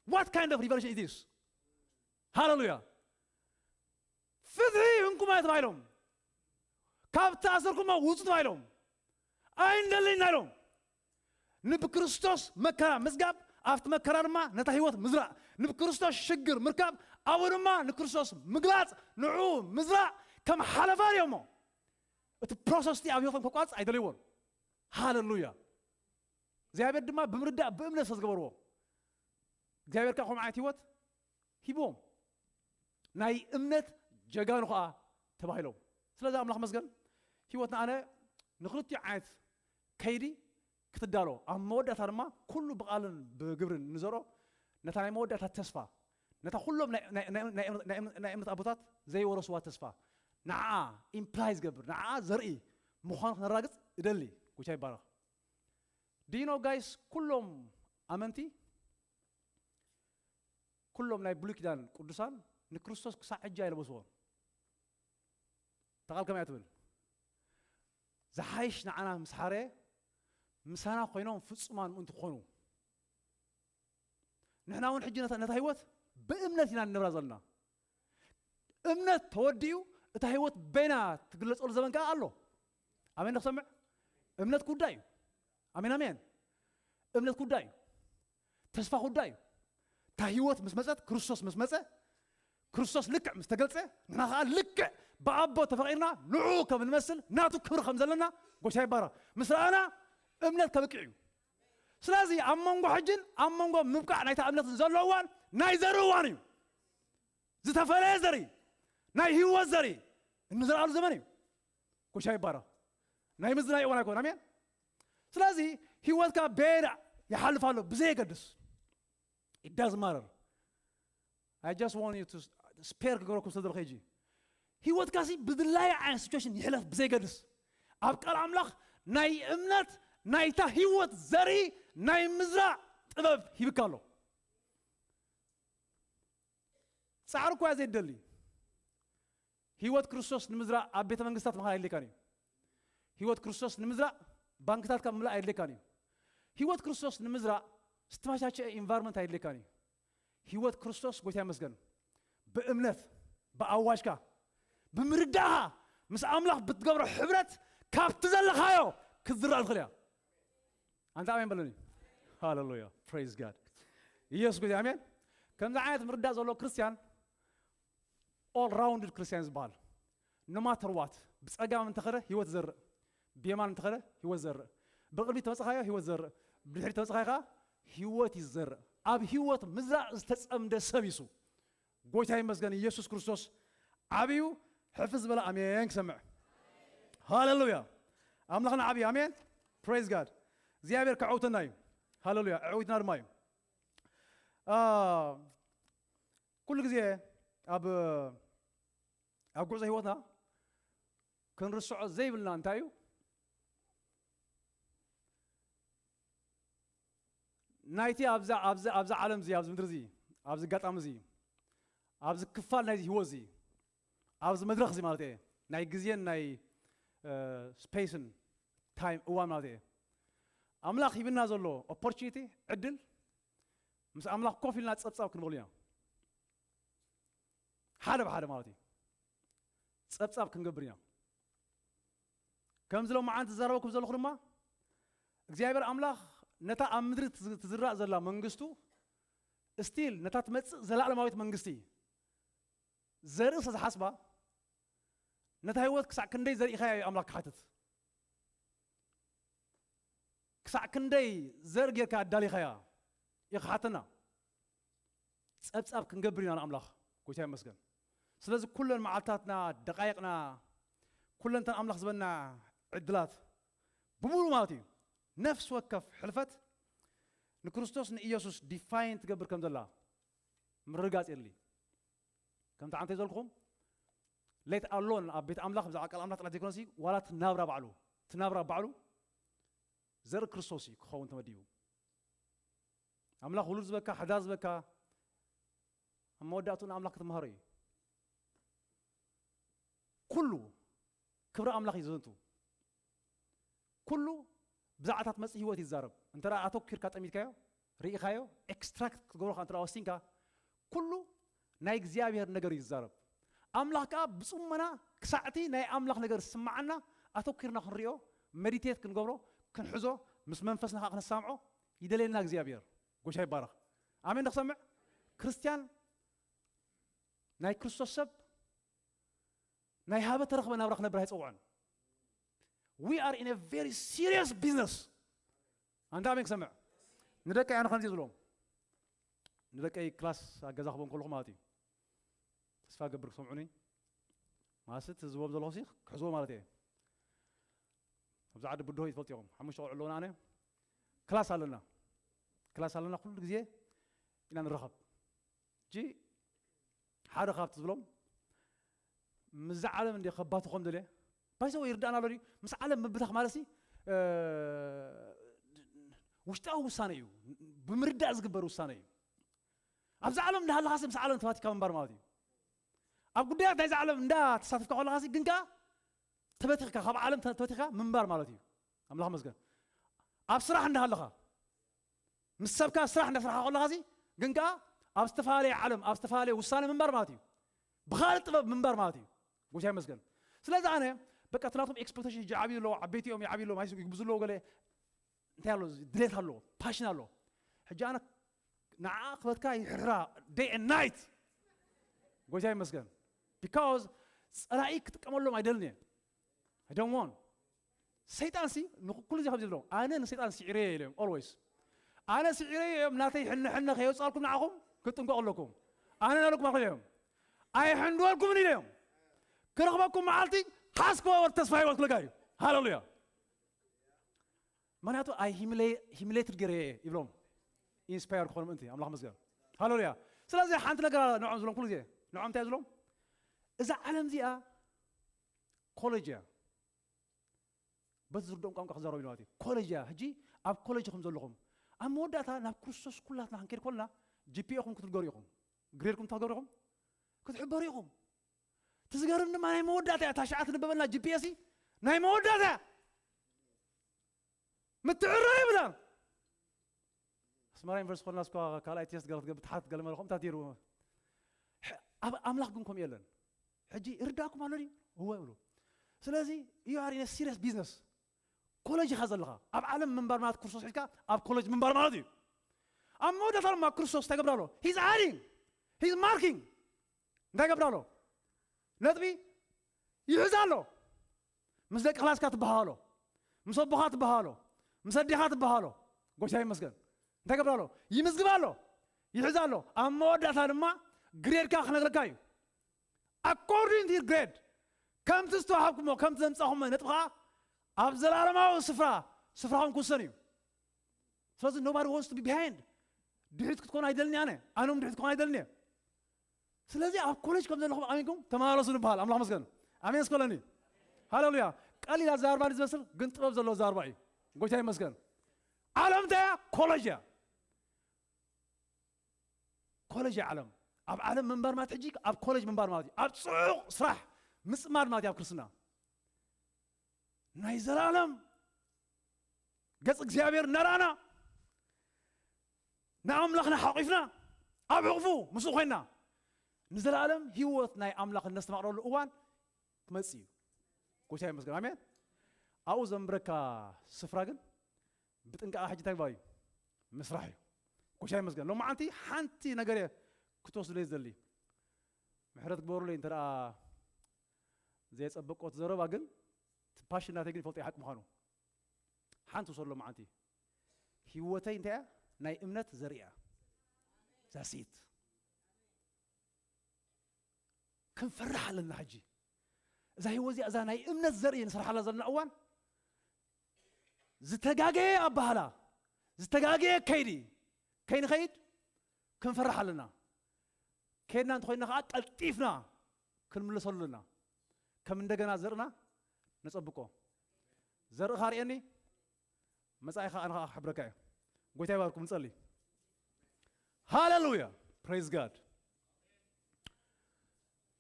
What kind of revelation is this? ሃሌሉያ። ፍትሒ እንኩማ ተባሂሎም፣ ካብ ተኣሰርኩማ ውጹ ተባሂሎም፣ ኣይንደልን ኢና ኢሎም። ንብክርስቶስ መከራ ምጽጋብ፣ ኣብቲ መከራ ድማ ነታ ህይወት ምዝራእ። ንብክርስቶስ ሽግር ምርካብ፣ ኣብኡ ድማ ንክርስቶስ ምግላጽ፣ ንዕኡ ምዝራእ ከም ሓለፋ ርእዮሞ። እቲ ፕሮሰስ እቲ ኣብ ህይወቶም ከቋርጽ ኣይደለይዎን። ሃሌሉያ። እግዚኣብሔር ድማ ብምርዳእ ብእምነት ስለ ዝገበርዎ፣ እግዚኣብሔር ከኣ ከምኡ ዓይነት ህይወት ሂብዎም። ናይ እምነት ጀጋኑ ኸኣ ተባሂሎም። ስለዚ ኣምላኽ መስገን፣ ህይወትና ኣነ ንኽልቲኡ ዓይነት ከይዲ ክትዳሎ፣ ኣብ መወዳእታ ድማ ኩሉ ብቓልን ብግብርን ንዘርኦ፣ ነታ ናይ መወዳእታ ተስፋ፣ ነታ ኩሎም ናይ፣ ናይ፣ ናይ፣ ናይ እምነት፣ ናይ እምነት፣ ናይ እምነት ኣቦታት ዘይወረስዋ ተስፋ፣ ንዓኣ ኢምፕላይ ዝገብር፣ ንዓኣ ዘርኢ ምዃኑ ክነራግጽ እደሊ። ጎይታ ይባረኽ። Do you know, guys? ኩሎም ኣመንቲ፣ ኩሎም ናይ ብሉይ ኪዳን ቅዱሳን ንክርስቶስ ክሳዕ ሕጂ ኣይለበስዎን። እታ ቃል ከመይ እያ ትብል? ዝሓይሽ ንዓና ምስ ሓረየ፣ ምሳና ኮይኖም ፍጹማን ምእንቲ ክኾኑ። ንሕና እውን ሕጂ ነታ፣ ነታ ህይወት ብእምነት ኢና ንነብራ ዘለና። እምነት ተወዲኡ፣ እታ ህይወት በይና ትግለጸሉ ዘመን ከኣ ኣሎ። ኣሜን ዶ ክሰምዕ? እምነት ጉዳይ እዩ። ኣሜን፣ ኣሜን። እምነት ጉዳይ እዩ። ተስፋ ጉዳይ እዩ። እታ ህይወት ምስ መጸት፣ ክርስቶስ ምስ መጸ፣ ክርስቶስ ልክዕ ምስ ተገልጸ፣ ንሕና ኸኣ ልክዕ ብኣቦ ተፈቒርና ንዕኡ ከም እንመስል፣ ናቱ ክብሪ ከም ዘለና፣ ጎይታ ይባረኽ። ምስ ረኣና፣ እምነት ከብቅዕ እዩ። ስለዚ ኣብ መንጎ ሕጅን ኣብ መንጎ ምብቃዕ ናይታ እምነትን ዘሎ እዋን ናይ ዘርኢ እዋን እዩ። ዝተፈለየ ዘርኢ፣ ናይ ህይወት ዘርኢ እንዘርኣሉ ዘመን እዩ። ጎይታ ይባረኽ። ናይ ምዝናይ እዋን ኣይኮን። ኣሜን። ስለዚ ህይወትካ በየና ይሓልፍ ኣሎ ብዘየገድስ፣ it doesn't matter። I just want you to spare ክገብረኩም ስለ ዘለኹ ሕጂ ህይወትካ ሲ ብድላየ ዓይነት situation ይሕለፍ ብዘይገድስ ኣብ ቃል ኣምላኽ ናይ እምነት ናይታ ህይወት ዘርኢ ናይ ምዝራእ ጥበብ ሂብካ ኣሎ። ጻዕሪ እኳ ዘይደሊ ህይወት ክርስቶስ ንምዝራእ ኣብ ቤተ መንግስታት ምኻድ ኣይድልየካን እዩ። ህይወት ክርስቶስ ንምዝራእ ባንክታትካ ምምላእ ኣይድልየካን እዩ። ህይወት ክርስቶስ ንምዝራእ ዝተመቻቸአ ኢንቫይሮንመንት ኣይድልየካን እዩ። ህይወት ክርስቶስ ጎይታ ይመስገን ብእምነት ብኣዋጅካ ብምርዳእኻ ምስ ኣምላኽ ብትገብሮ ሕብረት ካብቲ ዘለኻዮ ክትዝራእ ትኽእል እያ። ኣንታ ኣሜን በለኒ። ሃሌሉያ ፕሬዝ ጋድ። ኢየሱስ ጎይታ ኣሜን። ከምዚ ዓይነት ምርዳእ ዘለዎ ክርስቲያን ኦል ራውንድድ ክርስቲያን ዝበሃል no matter what ብፀጋም እንተኸደ ህይወት ዘርእ ብየማን እንተኸደ ህይወት ዘርእ ብቕድሚት ተመፅኻዮ ህይወት ዘርእ ብድሕሪት ተመፅኻዮ ከዓ ህይወት ይዘርእ። ኣብ ህይወት ምዝራእ ዝተፀምደ ሰብ ይሱ ጎይታ ይመስገን ኢየሱስ ክርስቶስ ዓብዩ ሕፍስ ዝበለ ኣሜን ክሰምዕ። ሃሌሉያ ኣምላኽና ዓብዩ ኣሜን። ፕሬዝ ጋድ። እግዚኣብሔር ከዐውተና እዩ። ሃሌሉያ ዕዊትና ድማ እዩ። ኩሉ ግዜ ኣብ ኣብ ጉዕዞ ህይወትና ክንርስዖ ዘይብልና እንታይ እዩ? ናይቲ ኣብዛ ዓለም እዚ ኣብዚ ምድሪ እዚ ኣብዚ ኣጋጣሚ እዚ ኣብዚ ክፋል ናይዚ ህይወት እዚ ኣብዚ መድረኽ እዚ ማለት እየ ናይ ግዜን ናይ ስፔስን ታይም እዋን ማለት እየ ኣምላኽ ሂብና ዘሎ ኦፖርቹኒቲ ዕድል ምስ ኣምላኽ ኮፍ ኢልና ፀብፃብ ክንበሉ ኢና ሓደ ብሓደ ማለት እዩ ፀብፃብ ክንገብር ኢና። ከምዚ ሎመዓንቲ ዝዛረበኩም ዘለኹ ድማ እግዚኣብሔር ኣምላኽ ነታ ኣብ ምድሪ ትዝራእ ዘላ መንግስቱ ስቲል ነታ ትመፅእ ዘላለማዊት መንግስቲ ዘርኢ ስለ ዝሓስባ ነታ ህይወት ክሳዕ ክንደይ ዘርኢኻያ እዩ ኣምላኽ ክሓትት። ክሳዕ ክንደይ ዘርኢ ጌርካ ኣዳሊኻያ እዩ ክሓተና። ፀብፃብ ክንገብር ኢና ንኣምላኽ። ጎይታ ይመስገን። ስለዚ ኩለን መዓልታትና ደቃይቕና ኩለንተን ኣምላኽ ዝበና ዕድላት ብምሉ ማለት እዩ ነፍሲ ወከፍ ሕልፈት ንክርስቶስ ንኢየሱስ ዲፋይን ትገብር ከም ዘላ ምርጋፅ የድሊ። ከምቲ ዓንተ ዘልኩም ሌት ኣሎን ኣብ ቤት ኣምላኽ ብዛዕባ ቃል ኣምላኽ ጥራሕ ዘይኮነሲ ዋላ ትናብራ ባዕሉ ትናብራ ባዕሉ ዘርኢ ክርስቶስ እዩ ክኸውን ተመዲቡ። ኣምላኽ ውሉድ ዝበካ ሕዳር ዝበካ ኣብ መወዳእቱ ንኣምላኽ ክትምሃሮ እዩ። ኩሉ ክብሪ ኣምላኽ እዩ ዘዘንቱ። ኩሉ ብዛዕባታት መፅእ ህይወት ይዛረብ። እንተ ኣተኪርካ ጠሚትካዮ ርኢኻዮ ኤክስትራክት ክትገብሮካ እንተ ወሲንካ ኩሉ ናይ እግዚኣብሔር ነገር ይዛረብ። ኣምላኽ ከዓ ብፅሞና ክሳዕቲ ናይ ኣምላኽ ነገር ዝስማዓና ኣተኪርና ክንሪኦ መዲቴት ክንገብሮ ክንሕዞ ምስ መንፈስና ከዓ ክነሳምዖ ይደልየና እግዚኣብሔር። ጎይታ ይባረኽ። ኣሜን። ንክሰምዕ ክርስቲያን ናይ ክርስቶስ ሰብ ናይ ሃበ ተረኽበ ናብራ ክነብር ኣይፀውዖን። We are in a very serious business። ኣንታ ኣሜን ክሰምዕ ንደቀይ ኣነ ከምዚ ዝብሎም ንደቀይ ክላስ ኣገዛ ክቦም ከለኹ ማለት እዩ። ተስፋ ገብር ክሰምዑኒ ማለት ዝቦም ዘለኹ ክሕዝቦ ማለት እየ። ኣብዚ ዓዲ ብድሆ ይትፈልጡ ኢኹም ሓሙሽተ ቆልዑ ኣለውና ኣነ ክላስ ኣለና ክላስ ኣለና ኩሉ ግዜ ኢና ንረኸብ። ጂ ሓደ ካብቲ ዝብሎም ምዛ ዓለም እንደ ከባትኾም ደለ ባይሰው ይርዳእና ኣሎ ድዩ? ምስ ዓለም ምብታኽ ማለት ውሽጣዊ ውሳነ እዩ። ብምርዳእ ዝግበር ውሳነ እዩ። ኣብዛ ዓለም እንዳሃለኻሲ ምስ ዓለም ተፋቲካ ምንባር ማለት እዩ። ኣብ ጉዳያት ናይዚ ዓለም እንዳ ተሳተፍካ ከለኻሲ ግን ከዓ ተበቲኽካ ካብ ዓለም ተበቲኽካ ምንባር ማለት እዩ። ኣምላኽ መስገን ኣብ ስራሕ እንዳሃለኻ ምስ ሰብካ ስራሕ እንዳስራሕካ ከለኻሲ ግን ከዓ ኣብ ዝተፈላለየ ዓለም ኣብ ዝተፈላለየ ውሳነ ምንባር ማለት እዩ። ብኻልእ ጥበብ ምንባር ማለት እዩ። ጎይታ ይመስገን። ስለዚ ኣነ በቃ ትናቶም ኤክስፔክቴሽን ይዓብዩ ኣለዎ ዓበይቲ እዮም ይዓብዩ ኣለዎ ማይስ ይግብዙ ኣለዎ ገለ እንታይ ኣሎ ድሌት ኣለዎ ፓሽን ኣለዎ። ሕጂ ኣነ ንዓ ክበትካ ይሕራ day and night። ጎይታ ይመስገን። Because ፀላኢ ክጥቀመሎም ኣይደልን እየ። I don't want ሰይጣን ሲ ንኩሉ ዚ ከምዚ ዝብሎ ኣነ ንሰይጣን ስዒረ እየ ኢሎም always ኣነ ስዒረ እዮም ናተይ ሕነ ሕነ ከየውፃልኩም ንዓኹም ክትጥንቀቑ ኣለኩም። ኣነ ናለኩም ኣኽል እዮም ኣይሕንድወልኩምን ኢለ እዮም ክረኽበኩም መዓልቲ ሓስክዋ ወር ተስፋ ህይወት ክልካ እዩ። ሃሌሉያ። ምክንያቱ ኣይ ሂሚሌትድ ገይረ እየ ይብሎም ኢንስፓየር ክኾኑ ምእንቲ ኣምላኽ መስገን። ሃሌሉያ። ስለዚ ሓንቲ ነገር ኣላ ንዖም ዝብሎም ኩሉ ግዜ። ንዖም እንታይ ዝብሎም? እዛ ዓለም እዚኣ ኮሌጅ እያ። በቲ ዝርድኦም ቋንቋ ክዛረቡ ኢሉ ማለት እዩ። ኮሌጅ እያ። ሕጂ ኣብ ኮሌጅ ኢኹም ዘለኹም። ኣብ መወዳእታ ናብ ክርስቶስ ኩላትና ክንከይድ ከለና ጂ ፒ ኤ ኹም ክትንገሩ ኢኹም። ግሬድኩም እንታይ ክትገብሩ ኢኹም? ክትሕበሩ ኢኹም። እቲ ዝገርም ድማ ናይ መወዳእታ እያ። እታ ሸዓ ትንበበልና ጂ ፒ ኤ ሲ ናይ መወዳእታ እያ። ምትዕራ ይብላ። ኣስመራ ዩኒቨርሲቲ ኮልና እስኳ ካልኣይ ቴስት ገለ ክትገብር ትሓት ገለ መለኹም እንታይ ትይሩ? ኣብ ኣምላኽ ግን ከምኡ የለን። ሕጂ ይርዳእኩም ኣሎ ድዩ? እወ ይብሉ። ስለዚ you are in a serious business። ኮሌጅ ኢኻ ዘለኻ። ኣብ ዓለም ምንባር ማለት ክርስቶስ ሒዝካ ኣብ ኮሌጅ ምንባር ማለት እዩ። ኣብ መወዳእታ ድማ ክርስቶስ እንታይ ገብር ኣሎ? He's adding, he's marking። እንታይ ገብር ኣሎ? ነጥቢ ይሕዝ ኣሎ። ምስ ደቂ ክላስካ ትበሃሃሎ፣ ምስ ኣቦኻ ትበሃሃሎ፣ ምስ ኣዴኻ ትበሃሃሎ። ጎይታ ይመስገን። እንታይ ገብር ኣሎ? ይምዝግብ ኣሎ፣ ይሕዝ ኣሎ። ኣብ መወዳእታ ድማ ግሬድካ ክነግረካ እዩ። According to your grade፣ ከምቲ ዝተዋሃብኩሞ፣ ከምቲ ዘምጻኹሞ ነጥቢ ኸዓ ኣብ ዘላለማዊ ስፍራ ስፍራኹም ክውሰን እዩ። ስለዚ nobody wants to be behind። ድሕሪት ክትኮኑ ኣይደልን ኣነ፣ ኣነ እውን ድሕሪት ክኾን ኣይደልን እየ። ስለዚ ኣብ ኮሌጅ ከም ዘለኹም ኣሚንኩም ተመላለሱ ንበሃል። ኣምላኽ መስገን። ኣሜን እስከለኒ። ሃሌሉያ። ቀሊል ኣዘራርባ ዝመስል ግን ጥበብ ዘለዎ ኣዘራርባ እዩ። ጎይታ ይመስገን። ዓለም እንታይ እያ? ኮሌጅ እያ። ኮሌጅ እያ ዓለም። ኣብ ዓለም ምንባር ማለት ሕጂ ኣብ ኮሌጅ ምንባር ማለት እዩ። ኣብ ጽዑቕ ስራሕ ምጽማድ ማለት እዩ ኣብ ክርስትና። ናይ ዘላለም ገጽ እግዚኣብሔር እናረኣና ንኣምላኽና ሓቂፍና ኣብ ሕቕፉ ምስኡ ኮይንና ንዘላለም ህይወት ናይ ኣምላኽ እነስተማቕረሉ እዋን ክመጽእ እዩ። ጎይታ ይመስገን። ኣሜን። ኣብኡ ዘንብረካ ስፍራ ግን ብጥንቃቐ ሕጂ ተግባር እዩ ምስራሕ እዩ። ጎይታ ይመስገን። ሎማዓንቲ ሓንቲ ነገር እየ ክትወስዱ ደይ ዝደሊ። ምሕረት ግበሩለይ እንተ ደኣ ዘየጸበቆት ዘረባ ግን ፓሽን ናተይ ግን ይፈልጦ ሓቂ ምዃኑ። ሓንቲ ውሰድ ሎማዓንቲ። ህይወተይ እንታይ እያ? ናይ እምነት ዘርኢ እያ። ዛሲት ክንፈርሕ ኣለና። ሕጂ እዛ ህይወት እዚኣ እዛ ናይ እምነት ዘርኢ ንሰርሓላ ዘለና እዋን ዝተጋገየ ኣባህላ ዝተጋገየ ከይዲ ከይንኸይድ ክንፈርሕ ኣለና። ከይድና እንተኾይንና ከዓ ቀልጢፍና ክንምለሰሉ ኣለና። ከም እንደገና ዘርእና ነጸብቆ። ዘርእኻ ርእየኒ፣ መጻኢኻ ኣነ ከዓ ክሕብረካ እየ። ጎይታ ይባርኩም። ንጸሊ። ሃሌሉያ። Praise God።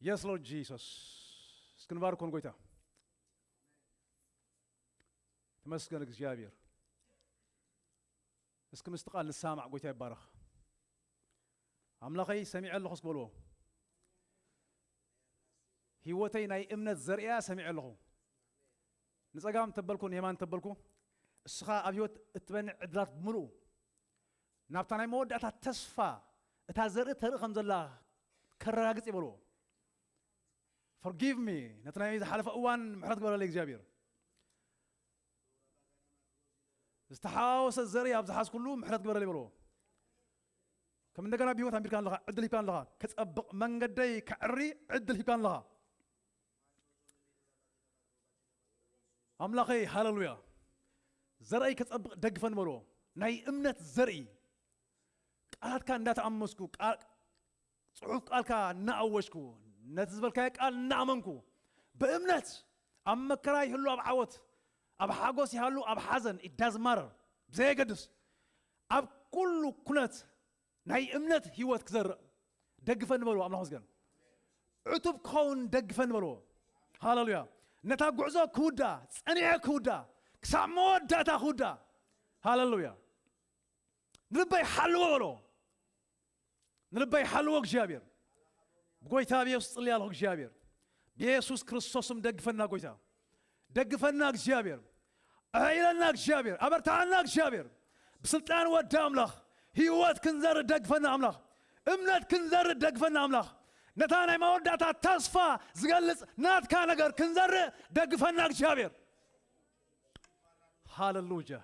Yes Lord Jesus። እስኪ ንባርኮ ንጎይታ። ተመስገን እግዚኣብሔር። እስኪ ምስቲ ቃል ንሰማማዕ። ጎይታ ይባረኽ። ኣምላኸይ ሰሚዐ ኣለኹ እስኪ በልዎ። ህይወተይ ናይ እምነት ዘርእያ ሰሚዐ ኣለኹ። ንጸጋም ተበልኩ ንየማን ተበልኩ፣ እስኻ ኣብ ህይወት እትበኒ ዕድላት ብምልኡ ናብታ ናይ መወዳእታ ተስፋ እታ ዘርኢ ተርኢ ከም ዘላ ከረጋግጽ ይበልዎ። Forgive me፣ ነቲ ናይ ዝሓለፈ እዋን ምሕረት ግበረለይ እግዚኣብሔር። ዝተሓዋወሰ ዘርኢ ኣብ ዝሓዝኩሉ ምሕረት ግበረለይ በልዎ። ከም እንደገና ብህይወት ኣንቢርካ ኣለኻ፣ ዕድል ሂብካ ኣለኻ። ከጸብቕ መንገደይ ከዕሪ ዕድል ሂብካ ኣለኻ። ኣምላኸይ ሃሌሉያ። ዘርእይ ከጸብቕ ደግፈን በልዎ። ናይ እምነት ዘርኢ ቃላትካ እንዳተኣመስኩ ቃ- ጽሑፍ ቃልካ እናኣወጅኩ ነቲ ዝበልካዮ ቃል እናኣመንኩ ብእምነት ኣብ መከራ ይህሉ ኣብ ዓወት ኣብ ሓጎስ ይሃሉ ኣብ ሓዘን ኢዳዝማረር ብዘየገድስ ኣብ ኩሉ ኩነት ናይ እምነት ህይወት ክዘርእ ደግፈኒ በልዎ። ኣምላኽ መስገን ዕቱብ ክኸውን ደግፈኒ በልዎ። ሃሌሉያ። ነታ ጉዕዞ ክውዳ ጸኒዐ ክውዳ ክሳብ መወዳእታ ክውዳ። ሃሌሉያ። ንልበይ ሓልዎ በሎ። ንልበይ ሓልዎ እግዚኣብሔር። ብጎይታ ብየሱስ ጽልያ ኣለኹ እግዚኣብሔር። ብየሱስ ክርስቶስም ደግፈና ጎይታ። ደግፈና እግዚኣብሔር። ኣዕይለና እግዚኣብሔር። ኣበርታዓና እግዚኣብሔር። ብስልጣን ወዲ ኣምላኽ ህይወት ክንዘርእ ደግፈና ኣምላኽ። እምነት ክንዘርእ ደግፈና ኣምላኽ። ነታ ናይ መወዳእታ ተስፋ ዝገልጽ ናትካ ነገር ክንዘርእ ደግፈና እግዚኣብሔር። ሃሌሉያ።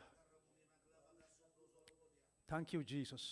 Thank you Jesus።